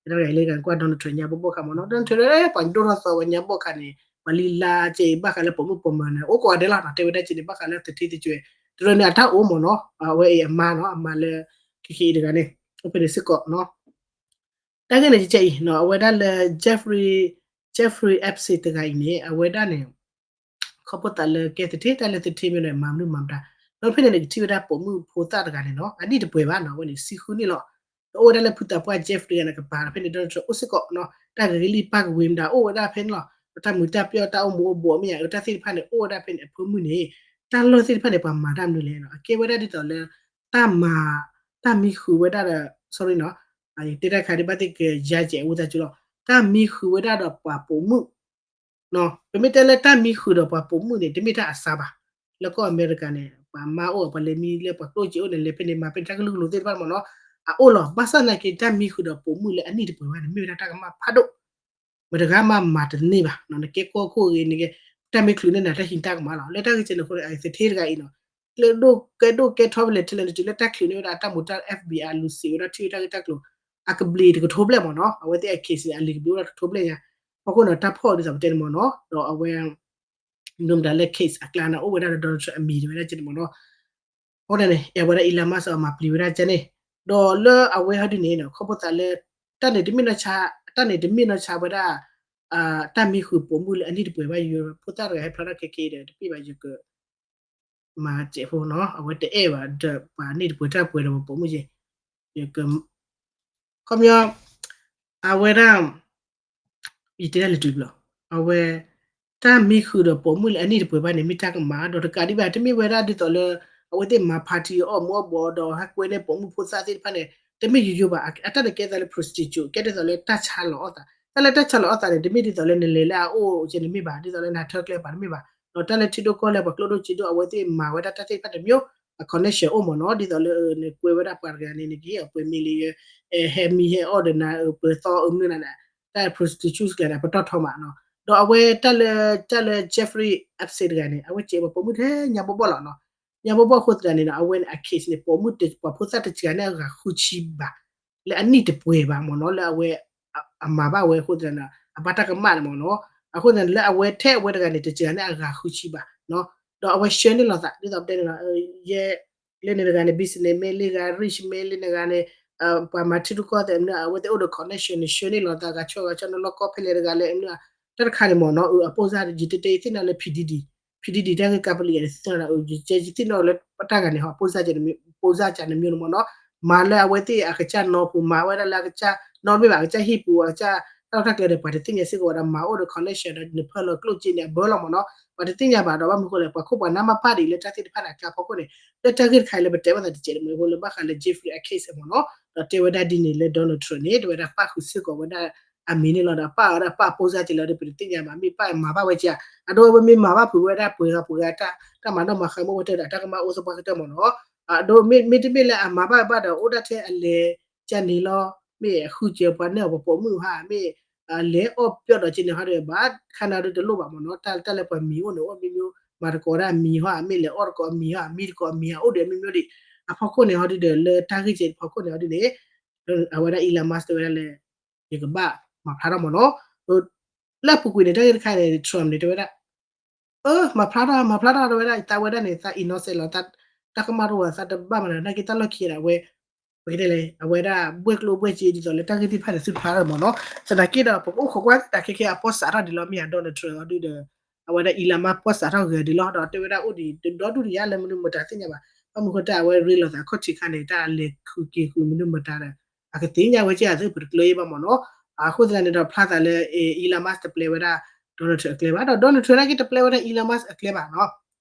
တဂၤအံၤလၢကကွၢ် Donald Trump ညါဘိဘိၣ်ခါမ့ၢ်နီၤ Donald Trump ပှၤဒိၣ်ထီၣ်သီဝဲညါဘိၣ်ခါန့ၣ် ပှၤလံလါကဲအံၤ ဘၣ်ဃးလၢပိာ်မုၣ်ပိာ်မၢၤန့ၣ် အိၣ်ကိးဂၤဒဲးလီၤ တဲဝဲဒၣ်က့န့ၣ် ဘၣ်ဃးလၢသထ့သကွဲၤ တရၢန့ၣ် အတၢ်အိၣ်မ့ၢ်နီၤ အဝဲအံၤအမါနီၤ အမါလၢ ခဲခဲအံၤတဂၤန့ၣ် အိၣ်ဖဲန့ၣ်စ့ၢ်ကီးနီၤ တၢ်ဂ့ၢ်န့ၣ်ကဲအံၤနီၤ အဝဲဒၣ်လၢ Jeffrey Jeffrey Epstein တဂၤအံၤန့ၣ် အဝဲဒၣ်န့ၣ် ခီဖျိသးလၢကဲသထ့ တၢ်လၢသထ့မ့ၢ်ဒီးမၤမနုၤမၤမတၤ ဒီးဖဲန့ၣ်န့ၣ် ကထံၣ်ဝဲဒၣ်ပိာ်မုၣ်ဖိသၣ်တဂၤန့ၣ်နီၤ အနံၣ်တပှဲၤဘၣ်နီၤ အဝဲန့ၣ် ဆံဃုနံၣ်လီၤ ဒီးအိၣ်ဝဲဒၣ်လၢဖုသးပှၢ် Jeff တဂၤန့ၣ် ကပၤဒီးဖဲန့ၣ် Donald Trump အိၣ်စ့ၢ်ကီးနီၤ တၢ်ဂ့ၤလံပၢ်ကဝ့ၤမတၤ အိၣ်ဝဲဒၣ်ဖဲန့ၣ်လီၤ ဒီးတၢ်မုာ်တၢ်ပျီၢ်တၢ်အိၣ်မူအိၣ်ဘှီးမ့ၢ်ဧါ တၢ်သ့ၣ်တဖၣ်န့ၣ် အိၣ်ဝဲဒၣ်ဖဲန့ၣ် အဖိမုၣ်န့ၣ် တၢ်လီၢ်သ့ၣ်တဖၣ်န့ၣ် ပှၤမၤတၢ်မနုၤလဲၣ်နီၤ အကဲဝဲဒၣ်ဒ်သိးလၢ တၢ်မၤ တၢ်မံဃုာ်ဝဲဒၣ်ဒီး sorry နီၤ ယတဲတၢ်ခါဒ်ဘၣ်သ့ၣ်ကယါကဲးအဝဲသးစူၤလီၤ. တၢ်မံဃုာ်ဝဲဒၣ်ဒီးပှၤပိာ်မုၣ် ပမ့ၢ်တဲလၢတၢ်မံဃုာ်ဒီးပှၤပိာ်မုၣ်န့ၣ် တမ့ၢ်တၢ်အစါဘၣ်. လၢကီၢ်အမဲရကၤန့ၣ် ပှၤမါအိၣ် ပှၤလဲၤမံလၢပှၤကျိၣ်စ့အိၣ်န့ၣ် လဲၤဖဲန့ၣ်မၤဖဲန့ၣ် တၢ်ကလုာ်ကလိၤသ့ၣ်တဖၣ်မ့ၢ်နီၤ အအိၣ်လီၤ. ဘၣ်ဆၣ်သနာ်က့ တၢ်မံဃုာ်ဒီးပိာ်မုၣ်လၢအနံၣ်တပှဲၤဘၣ်န့ၣ် မ့ၢ်ဝဲဒၣ်တၢ်ကမၣ်ဖးဒိၣ် မတဂၤမးမၤတန့ၢ်ဘၣ်. နကဲကီၢ်ခိၣ်ဂ့ၤန့ၣ် တၢ်မ့ၢ်ချုးန့ၢ်နၤတၢ်ဟံးတၢ်ကမၣ်လီၤ. လၢတၢ်ဂ့ၢ်ကဲန့ၣ်အဃိန့ၣ် အသထ့တဂၤအံၤနီၤ ကျဲဒိၣ်ကဲဒိၣ်ကဲထီဖဲလဲၣ်ထဲလဲၣ်န့ၣ် တုၤလၢတၢ်ချုးန့ၢ်ဝဲဒၣ်အတၢ်မူၤတၢ် F B I လူၤစံးဝဲဒၣ်ထံၣ်ဝဲတၢ်ဂ့ၢ်တၢ်ကျိၤ အကဘျံးတကထိဘျဲၣ်မ့ၢ်နီၤ အဝဲသ့ၣ်အ case န့ၣ် အလံာ်ကဘျံးအိၣ်ဒၣ်တကထိဘျဲၣ်ညါ အဖီခိၣ်န့ၣ် တၢ်ဖီၣ်ဒ်သိးပတဲန့ၣ်မ့ၢ်နီၤ ဒီးအဝဲ မနုၤမတၤလၢ case အကျါန့ၣ် အိၣ်ဝဲဒၣ်ဒီး Donald Trump အမံၤတဝဲဒၣ်ကဲန့ၣ်မ့ၢ်နီၤ အဃိန့ၣ် အဝဲဒၣ် Elon Musk အမၤပျံၤဝဲဒၣ်ကဲန့ၣ် ဒီးလၢအဝဲဟီဒုန့ၣ် ခီဖျိသးလၢ တၢ်န့ၣ်တမ့ၢ်နီၢ်ဆါ တၢ်န့ၣ်တမ့ၢ်နီၢ်ဆါဝဲဒၣ် တၢ်မံဃုာ်ပိာ်မုၣ်လၢအနံၣ်တပှဲၤဘၣ် ယဖိသၣ်တဂၤဟဲဖျါထီၣ်ခဲက့ဒီး တပ့ၢ်ဘၣ်ယက မၤစဲးဖိနီၤ အဝဲတအဲၣ်ဘၣ်ဒီးပှၤနံၣ်တပှဲၤတၢ်ပှဲၤဒီးပှၤပိာ်မုၣ်က့ ယက ခီပညီ အဝဲဒၣ် ယတဲဒၣ်လၢတုၤဘျီ အဝဲ တၢ်မံဃုာ်ဒီးပိာ်မုၣ်လၢအနံၣ်တပှဲၤဘၣ်န့ၣ် မ့ၢ်တၢ်ကမၣ်ဒီးတကးဒံးဘၣ် တမ့ၢ်ဝဲဒၣ်ဒ်သိးလၢ အဝဲသ့ၣ်မၤ party အီၣ်မူအီၣ်ဘှီးဒီးဟဲကွဲန့ၢ်ပိာ်မုၣ်ဖိသၣ်သ့ၣ်တဖၣ်န့ၣ် တမ့ၢ်ယိယိဘၣ် အတၢ်န့ၣ်ကဲသးလၢ prostitute ကဲဒ်သိးလၢတၢ်ဆါလီၤအီၣ်သး တၢ်လၢတၢ်ဆါလီၤအီၣ်သးန့ၣ် တမ့ၢ်ဒ်သိးလၢနလဲၤလၢအအိၣ်ကဲန့ၣ်မ့ၢ်ဘၣ် ဒ်သိးလၢနထၢကျဲပၤတမ့ၢ်ဘၣ် ဒီးတၢ်လၢထံဒိၣ်ကီၢ်လဲၢ်ပှၤကျိၣ်ဒိၣ်စ့ဒိၣ် အဝဲသ့ၣ်မၤဝဲဒၣ်တၢ်သ့ၣ်တဖၣ်တမျိုး အ connection အိၣ်မ့ၢ်နီၤ ဒ်သိးလၢ နကွဲဝဲဒၣ်ပှၤတဂၤန့ၣ် နကဟ့ၣ်အီၤပှဲၤမံလံ ဟဲမံဟဲအီၣ်ဒီးနၤ ပှဲၤသီအမနုၤနၤန့ၣ် တၢ် prostitute ကျါန့ၣ် အပတီၢ်ထီမးနီၤ ဒီးအဝဲတၢ်လၢ တၢ်လၢ Jeffrey Epstein တဂၤန့ၣ် အဝဲစဲးပှၤပိာ်မုၣ်ထဲညါဘီဘီလီၤနီၤ ညါဘီဘီအဃိသတးန့ၣ်ဒီး အဝဲန့ၣ်အ case န့ၣ် ပိာ်မုၣ်ပှၤဖိသၣ်တစှၤန့ၣ်အဂၤဃုဆံဘၣ် လၢအနံၣ်တပှဲၤဘၣ်မ့ၢ်နီၤ လၢအဝဲ အမၤဘၣ်ဝဲအဃိသတးန့ၣ် အဘၣ်တၢ်ကမၣ်န့ၣ်မ့ၢ်နီၤ အဃိသတးန့ၣ် လၢအဝဲထဲအဝဲတဂၤန့ၣ် တစှၤန့ၣ်အဂၤဃုဆံဘၣ် ဒီးအဝဲဆှၢန့ၢ်လီၤသး ဒ်သိးပတဲန့ၣ်လီၤ ယဲ လၢန့ၣ်တဂၤန့ၣ် businessman လၢဂၤ rich man လၢန့ၣ်ဂၤန့ၣ် ပှၤမၤထံရူၢ်ကီၢ်သဲးမနုၤ အဝဲသ့ၣ်အိၣ်ဒီး connection န့ၣ် ဆှၢန့ၢ်လီၤသး ဂၤဆီဂၤဆီ နလီၢ်ကီၢ်ဖဲလဲၣ်တဂၤလဲၣ်မနုၤ တၢ်တခါန့ၣ်မ့ၢ်နီၤ အ အပိၢ်စၢ် ယတဲတဲ ယသ့ၣ်နီၣ်လၢ P Diddy P Diddy တၢ်ဂ့ၢ်ကါပလံးယသ့ၣ်နီၣ်လၢ ယသ့ၣ်နီၣ်လၢပတၢ်ဂၤန့ၣ် ပိၢ်စၢ် ပိၢ်စၢ်ကန့ၣ်မ့ၢ်နီၤ မၤလၢအဝဲသ့ၣ်အကစၢ်နီၢ်ပူၤ မၤဝဲဒၣ်လၢအကစၢ်နီၢ်မ့ၢ်ဘၣ် အကစၢ်ဟံၣ်ပူၤ အကစၢ်တၢ်လီၢ်တၢ်ကျဲဒီး ပှၤတသ့ၣ်ညါစ့ၢ်ကီးဝဲဒီး မၤအိၣ်ဒီး connection ဒီး နဖၢလီၤကျိၣ်စ့န့ၣ် အဘၢလီၤမ့ၢ်နီၤ ပှၤတသ့ၣ်ညါဘၣ်ဒီး ဘၣ်မနုၤဃိလဲၣ် ပှၤခိၣ်ပှၤနၢ်မ့ၢ်ပာ်ဒ်အံၤလၢတၢ်သ့ၣ်တဖၣ်န့ၣ် အကျါဖီခိၣ်န့ၣ် လၢတၢ်ဂ့ၢ်တခါအံၤလၢပတဲဘၣ်သးတစဲးတမှဲၤဖိလၢဘၣ်ဃးလၢ Jeffrey အ case မ့ၢ်နီၤ ဒီးတဲဝဲဒၣ်ဒ်န့ၣ်လၢ Donald Trump န့ၣ် တဲဝဲဒၣ်ပၣ်ဃုာ်စ့ၢ်ကီးဝဲဒၣ်အမံၤန့ၣ်လီၤဒီး ပၣ်အီၤဒီးပၣ်အပိၢ်စၢ်က့ၤလီၤဒီး ပတသ့ၣ်ညါဘၣ် မ့ၢ်ပၣ်မၤဘၣ်ဝဲက့ၤ အဒိဝဲမ့ၢ်မၤဘၣ်ဖုးဝဲဒၣ်ပှဲၤဂၤပှဲၤဂၤတၢ် တၢ်မၤနီၣ်မၤဃါမ့ၢ်ဝဲတၢ်ဒီး အတၢ်ကမၣ်အိၣ်သပှၢ်ကတၢၢ်မ့ၢ်နီၤ အဒိမ့တမ့ၢ်လၢအမၤဘၣ်ဘၣ်ဒီး အိၣ်ဒၣ်ထဲအလဲၤကန့ၣ်လီၤ မ့ၢ်အဃုစၢၤပှၤန့ၢ်အီၤပှၤပိာ်မုၣ်ဧါ မ့ၢ် လဲၤအီၣ်ပျီၢ်ဒီးကန့ၣ်ဟီဒီး ဘၣ်ခါန့ၣ်ဒီးတလိၣ်ဘၣ်မ့ၢ်နီၤ တၢ်လၢပှၤမံၤအိၣ်န့ၣ် အိၣ်မံၤမံၤ မၤသကိးဒၣ်မံၤဟီ မ့ၢ်လဲၤအီၣ်သကိးမံၤဟီ မံၤသကိးမံၤဟီ အိၣ်ဒီးမံၤမံၤဒံး အဖီခိၣ်န့ၣ်ဟီဒုဒီး လၢတၢ်ဂ့ၢ်ကဲဖီခိၣ်န့ၣ်ဟီဒုန့ၣ် အဝဲဒၣ် Elon Musk တဲဝဲဒၣ်လၢ ယကဘၣ်မၤဖျါထီၣ်မ့ၢ်နီၤ လၢအပူၤကွံာ်န့ၣ် တၢ်ဂ့ၢ်တခါန့ၣ် Trump န့ၣ် တဲဝဲဒၣ် အၢ မၤဖျါထီၣ် မၤဖျါထီၣ် တဲဝဲဒၣ် သးဝဲဒၣ်န့ၣ် သး innocent လီၤ တၢ်ကမၣ်တအိၣ်ဘၣ် သးတဘၣ်မၤနၤ နာ်က့တၢ်လီၢ်ခံဒီး အဝဲ ပကတဲလဲၣ် အဝဲဒၣ် ဘှဲၣ်ကျိၣ်ဘှဲၣ်စ့ဒ်သိးလၢတၢ်ဂ့ၢ်သ့ၣ်တဖၣ်န့ၣ် သုတဖျါထီၣ်မ့ၢ်နီၤ သနာ်က့ဒီး ပကအိၣ်ခိးကွၢ်တၢ်ခဲခဲအပီၢ်စးထီၣ်ဒ်လီၤ မ့ၢ်ဧါ Donald Trump အီၤဒုဒီး အဝဲဒၣ် Elon Musk ပီၢ်စးထီၣ်ဂ့ၤဒ်လီၤ ဒီးတဲဝဲဒၣ်အိၣ်ဒံး ဒီဒူၣ်တယါလၢမနုၤမတၤသ့ၣ်ညါဘၣ် ဘၣ်မနုၤဃိတၢ်အဝဲရ့လိာ်သးခီၣ်ထံးခါန့ၣ် တၢ်လဲၤဃုက့ၤဃုာ်မနုၤမတၤဒီး အကသ့ၣ်ညါဝဲက့ၤအသုပတကျၢၤယဲဘၣ်မ့ၢ်နီၤ အဃိသတးန့ၣ်ဒီးဖျါသးလၢ Elon Musk တပျဲဝဲဒၣ် Donald Trump အကျဲဘၣ် ဒီး Donald Trump နာ်က့တပျဲဝဲဒၣ် Elon Musk အကျဲဘၣ်နီၤ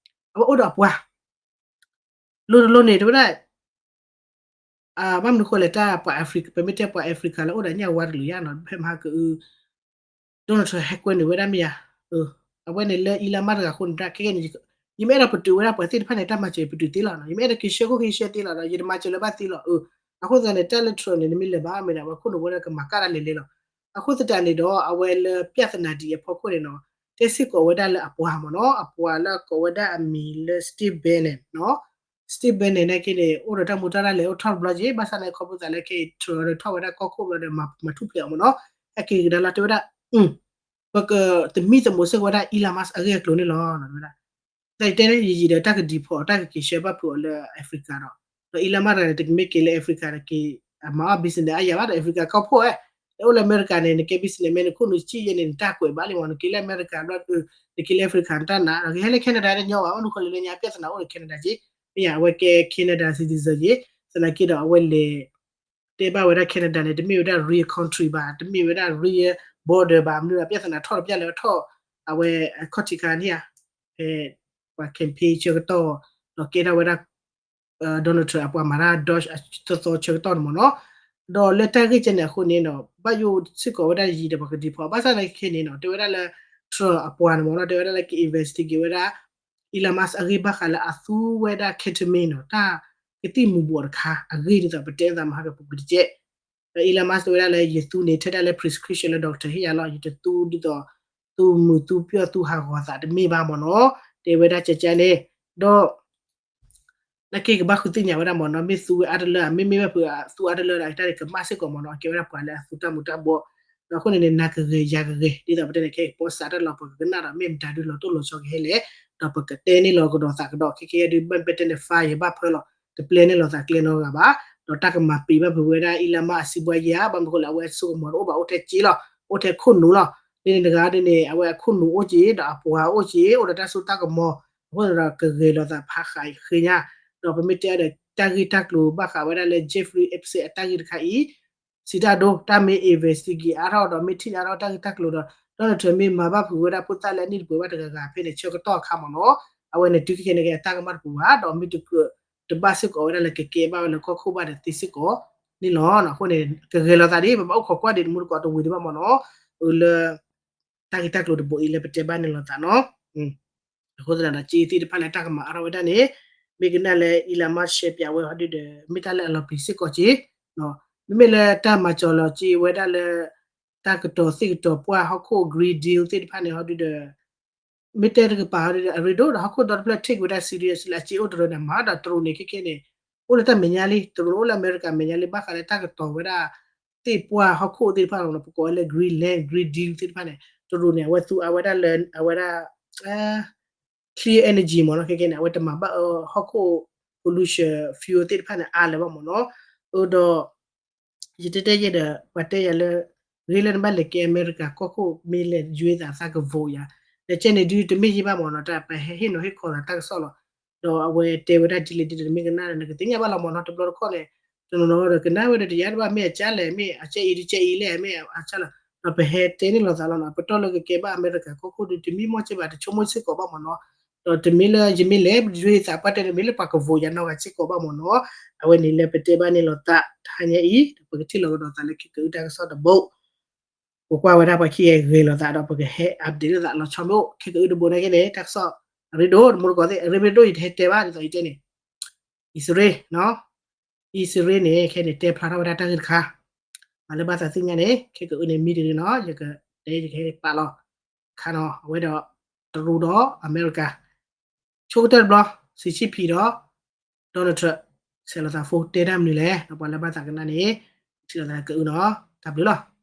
အဝဲအိၣ်ဒီးအပှၤ လိၤတလိၤန့ၣ် တဲဝဲဒၣ် ဘၣ်မနုၤဃိလဲၣ် တၢ်ပှၤ Africa ပမ့ၢ်တဲပှၤ Africa လၢအိၣ်ဒီးညၣ်ဝါတလိၤယါနီၤ ဖဲမဟါကအု Donald Trump ဟဲကွဲန့ၢ်ဝဲဒၣ်မ့ၢ်ဧါ အဝဲန့ၣ်လၢ Elon Musk တဂၤအဃိန့ၣ် တၢ်ခဲကဲန့ၣ် ယမ့ၢ်အဲၣ်ဒိးပတုာ်ဝဲဒၣ်ပှၤသ့ၣ်တဖၣ်န့ၣ် တၢ်မၤစၢၤပတုာ်သ့လီၤနီၤ ယမ့ၢ်အဲၣ်ဒိးက့ၤဆှၢခိၣ်က့ၤဆှၢသ့လီၤဒီး ယတမၤစၢၤလၢၤဘၣ်သ့လီၤ အဃိသတးန့ၣ် တၢ်လၢ Trump န့ၣ် နမ့ၢ်လဲၤဘၣ်မ့ၢ်ဒၣ် အဝဲခိၣ်နူာ်ဝဲဒၣ်ကမၤကၣ်တၢ်လဲၤလဲၤလီၤ အဃိသတးန့ၣ်ဒီး အဝဲလၢ ပြဿနာ ဒ်အံၤအဖီခိၣ်န့ၣ်နီၤ တဲစ့ၢ်ကီးဝဲဒၣ်လၢအပှၤမ့ၢ်နီၤ အပှၤလၢကိးဝဲဒၣ်အမံၤလၢ Steve Bannon နီၤ Steve Bannon နာ်က့န့ၣ် အိၣ်ဒီးတၢ်မူတၢ်ရၢ်လဲၤအိၣ်ထီၣ်တဘျီက့ၤ ဘၣ်ဆၣ်န့ၣ် ခီဖျိသးလၢခဲအံၤ Trump ဒီးထီၣ်ဝဲဒၣ်ကီၢ်ခိၣ်ဘျီဒီး မၤထူၣ်ဖျဲးအီၤမ့ၢ်နီၤ ဟဲက့ၤကဒါလီၤတဲဝဲဒၣ် ပကသမံသမိးစ့ၢ်ကီးဝဲဒၣ် Elon Musk အဂ့ၢ်အကျိၤန့ၣ်လီၤ တဲဝဲဒၣ် တၢ်တဲန့ၣ် ယံာ်ယံာ်ဒီးတၢ်ကဒံးဖီၣ် တၢ်ကက့ၤဆှၢဘၣ်ဖုးအီၤလၢ Africa ဒီး ဒီး Elon Musk တဂၤန့ၣ် တမ့ၢ်က့ၤလၢ Africa ဒီးက့ၤ မၤအီၣ် business အါယၤဘၣ်ဒီး Africa ကီၢ်ဖှိၣ်ဝဲ နအိၣ်လၢအမဲရကၤန့ၣ် နကဲ business မ့ၢ်နခိၣ်နူာ်ဆံၣ်ယဲန့ၣ် နတၢ်ကွဲးဘၣ်လံမ့ၢ် နက့ၤလၢအမဲရကၤဘျီ နက့ၤလၢ Africa နတၢ်နာ် ဒီးကဟဲလၢ Canada တညီဘၣ် ဘၣ်မနုၤဃိလဲၣ်လၢညါ ပြဿနာအိၣ်လၢ Canada က့ မ့ၢ်ယါ အဝဲကဲ Canada citizen က့ သနာ်က့ဒီးအဝဲလဲၤ တဲဘၣ်ဝဲဒၣ် Canada န့ၣ် တမ့ၢ်ဝဲဒၣ် real country ဘၣ် တမ့ၢ်ဝဲဒၣ် real border ဘၣ် မနုၤဒီး ပြဿနာထီၣ်တပျၢ်လၢထီၣ် အဝဲ ခီၣ်ထံးခါန့ၣ်ဧါ ဖဲ ပှၤ campaign ဆၢကတီၢ် ဒီးကဲထီၣ်ဝဲဒၣ် Donald Trump အပှၤမၤတၢ် Doge အသီသီဆၢကတီၢ်န့ၣ်မ့ၢ်နီၤ ဒီးလၢတၢ်ဂ့ၢ်ကဲန့ၣ်အဃိန့ၣ်နီၤ ဘၣ်ယိၣ်စ့ၢ်ကီးဝဲဒၣ်ယံၤဒီးပှၤကဒံးဖီၣ် ဘၣ်ဆၣ်သနာ်က့ခဲန့ၣ်နီၤ တဲဝဲဒၣ်လၢ Trump အပှၤန့ၣ်မ့ၢ်နီၤ တဲဝဲဒၣ်လၢက investigate ဝဲဒၣ် Elon Musk အဂ့ၢ်ဘၣ်ဃးလၢအသူဝဲဒၣ် ketamine နီၤ တၢ်ကသံၣ်မူၤဘှီးတခါ အဂ့ၢ်ဒ်သိးပတဲသးမဟါကပူၤကတကဲး ဒီး Elon Musk တဲဝဲဒၣ်လၢယသူန့ၣ် ထဲဒၣ်လၢ prescription လၢ doctor ဟ့ၣ်ယၤလီၤ ယတသူဒ်သိး သူမုာ်သူပျီၣ်သူဟးဂီၤသးတမ့ၢ်ဘၣ်မ့ၢ်နီၤ တဲဝဲဒၣ်ကကန့ၣ် ဒီး နာ်က့ကဘၣ်ဃုသ့ၣ်ညါဝဲဒၣ်မ့ၢ်နီၤ မ့ၢ်သူဝဲအါတလၢ မ့မ့ၢ်ဘၣ်ဖုးအသူအါတလၢဒီး တၢ်န့ၣ်ကမၣ်စ့ၢ်ကီးမ့ၢ်နီၤ အကဲဝဲဒၣ်ပှၤလၢအသူတၢ်မူၤတၢ်ဘှီး ဒီးအဃိန့ၣ်န့ၣ် နၤကဂဲၤယၤကဂဲၤ ဒ်သိးပတဲန့ၣ် ခဲအံၤကပီစးတၢ်လီၤပှၤကကနၣ်ဒီး မ့ၢ်မတၤဒုလီၤတိၢ်လီၤဆီကဟဲလဲၣ် ဒီးပကတဲန့ၢ်လီၤကဒီးသးကဒီး ခဲခဲအံၤဒု ဘၣ်ပတဲန့ၣ် fire ဘၣ်ဖၢလီၤ တပျဲန့ၢ်လီၤသးကျဲနီတဂၤဘၣ် ဒီးတၢ်ကမၤပံာ်ဘၣ်ဖုးဝဲဒၣ် Elon Musk အစုဘှါယဲၢ် ဘၣ်မနုၤအဃိလဲၣ် အဝဲအစိကမီၤတအိၣ်ဘၣ် အိၣ်ထဲက့လီၤ အိၣ်ထဲခိၣ်နူာ်လီၤ ဒ်န့ၣ်တဂၤဒ်န့ၣ် အဝဲအခိၣ်နူာ်အိၣ်က့ ဒီးအပှၤအိၣ်က့ အိၣ်ဒီးတၢ်စိတၢ်ကမီၤ အဃိန့ၣ်ဒီးကဂဲၤလီၤသးဖးဃးဃ့ညါ ဒီးပမ့ၢ်တဲအီၤဒီး တၢ်ဂ့ၢ်တၢ်ကျိၤဘၣ်ဃးဝဲဒၣ်လၢ Jeffrey Epstein အတၢ်ဂ့ၢ်တခါအံၤ စံးတၢ်ဒိ တၢ်မ့ၢ် investigate အါထီၣ်ဒီးမ့ၢ်ထံၣ်န့ၢ်အါထီၣ်တၢ်ဂ့ၢ်တၢ်ကျိၤဒီး Donald Trump မ့ၢ်မၤဘၣ်ဖုးဝဲဒၣ်ဖိသၣ်လၢအနံၣ်တပှဲၤဘၣ်တဂၤဂၤဖဲန့ၣ် ဆၢကတီၢ်အခါမ့ၢ်နီၤ အဝဲန့ၣ်တုၤခဲခဲန့ၣ်က့ အတၢ်ကမၣ်တပူၤဘၣ် ဒီးမ့ၢ်တကြၢးတဘၣ်စ့ၢ်ကီးဝဲဒၣ်လၢကကဲဘၣ်ဝဲလၢကီၢ်ခိၣ်ဘၣ်ဒီးသ့စ့ၢ်ကီးန့ၣ်လီၤ. အဃိန့ၣ် ကဂဲၤလီၤသးဒ် ပဘၣ်အိၣ်ခိးကွၢ်ဒံးတမူတကိးတဝံၤဒံးဘၣ်မ့ၢ်နီၤ အလၢ တၢ်ဂ့ၢ်တၢ်ကျိၤတဘိအံၤလၢပတဲဘၣ်န့ၣ်လီၤသးနီၤ. အဃိသတးဒီး က့သ့ၣ်တဖၣ်န့ၣ် တၢ်ကမၤအါထီၣ်ဝဲဒၣ်န့ၣ် မ့ၢ်ကနၣ်လၢ Elon Musk ရှဲပၠးဝဲဟီဒုဒီး မ့ၢ်တၢ်လၢအလီၤပျံၤစ့ၢ်ကီးက့ မ့မ့ၢ်လၢတၢ်မၤကၠီၤလီၤက့ဝဲဒၣ်လၢ တၢ်ကတီၤသ့ၣ်ကတီၤပှၢ်ဟီၣ်ခိၣ် Green Deal သ့ၣ်တဖၣ်န့ၣ်ဟီဒုဒီး မ့ၢ်တဲတကပၤဟီဒုဒီး အရ့ဒိၣ်ဒီးဟီၣ်ခိၣ်ဒီတဖျၢၣ် take ဝဲဒၣ် serious လၢအက့အိၣ်တရၢန့ၣ် မၤဒီးတရူးန့ၣ်ခဲခဲန့ၣ် အိၣ်လၢတၢ်မဲာ်ညါလံ တရူးန့ၣ်အိၣ်လၢအမဲရကၤမဲာ်ညါလံ ဘၣ်ဃးလၢတၢ်ကတီၤဝဲဒၣ် သ့ၣ်ပှၢ်ဟီၣ်ခိၣ်သ့ၣ်တဖၣ်လီၤ ပကိးဝဲလၢ Greenland Green Deal သ့ၣ်တဖၣ်န့ၣ် တရူးန့ၣ် အဝဲသူအါဝဲဒၣ်လၢ အဝဲဒၣ် clean energy မ့ၢ်နီၤ ခဲခဲန့ၣ် အဝဲတမၤဘၣ်အၢဟီၣ်ခိၣ် pollution fuel သ့ၣ်တဖၣ်န့ၣ် အါလၢၤဘၣ်မ့ၢ်နီၤ အၢဒီး ယတဲတဲယဲဒီး ပှၤတဲယၤလၢ ဂ့ၤလၢနဘၣ်လဲၤကဲအမဲရကၤကီၢ်ခိၣ် မ့ၢ်လဲၤယွ့သးသးက vote ယၤ ဒီးကဲန့ၣ်ဒုတမ့ၢ်ယဲဘၣ်မ့ၢ်နီၤ တၢ်ပဟဲဟ့ၣ်နီၤဟ့ၣ်ခီသးတၢ်ကစီၣ်လီၤ ဒီးအဝဲတဲဝဲဒၣ်ဒ်လဲၣ်ဒ်လဲၣ် နမ့ၢ်ကနၣ်ဒီး နကသ့ၣ်ညါဘၣ်လီၤမ့ၢ်နီၤ တဘျီတခီၣ်န့ၣ် တနီၤနီၤဒီးကနၣ်ဝဲဒီးတယါတဘၣ် မ့ၢ်အကၢ်လဲၣ် မ့ၢ်အကၢ်အံၤဒုကၢ်အံၤလဲၣ် မ့ၢ်အကၢ်လီၤ ဒီးပဟဲတဲန့ၢ်လီၤသးလီၤနီၤ ပတီၢ်လၢကကဲဘၣ်အမဲရကၤကီၢ်ခိၣ်ဒုတမ့ၢ်မီၢ်စ့ၢ်ဘၣ် တဆိကမိၣ်စ့ၢ်ကီးဘၣ်မ့ၢ်နီၤ ဒီးတမ့ၢ်လၢယမ့ၢ်လဲၤယွ့သးပှၢ်တဲန့ၣ် မ့ၢ်လၢပှၤက vote ယၤနီၢ်ဂၤစ့ၢ်ကီးဘၣ်မ့ၢ်နီၤ အဝဲန့ၣ်လၢပတဲဘၣ်န့ၢ်လီၤသးတဟါညါအံၤ ဒီးပကထံၣ်လီၤကဒီးသးလၢခဲကအုၣ်တၢ်ကစီၣ်တဘိ ပကွၢ်ဝဲဒၣ်ပှၤခံဂၤဂဲၤလီၤသးဒီးပကဟဲ update လီၤသးလီၤဆီမ့ၢ်အိၣ် ခဲကအုၣ်တဘိန့ၣ်က့န့ၣ် တၢ်ကစီၣ်အရ့ဒိၣ်တမူတကိးသ့ၣ် အရ့ဒိၣ်ယတဟဲတဲဘၣ်ဒ်သိးယတဲန့ၣ် အံၣ်စရ့လး အံၣ်စရ့လးန့ၣ် ခဲန့ၣ်တဲဖျါထီၣ်ဝဲဒၣ်တၢ်ဂ့ၢ်တခါ မၤလၢဘၣ်သးသ့ၣ်ညါန့ၣ် ခဲကအုၣ်န့ၣ်မံတဂ့ၤနီၤ ယကတဲယကဟဲပာ်လီၤ ခါနီၤ အဝဲဒီး တရူးဒီးအမဲရကၤ ဆိကတၢၢ်တဘျီ Xi Jinping ဒီး Donald Trump ဆဲးလီၤသး phone တဲတၢ်မနုၤလဲၣ် ဒီးပှၤလၢဘၣ်သးကနၣ်န့ၣ် ထံၣ်လီၤသးလၢကအုၣ်နီၤ တၢ်ဘျုးလီၤ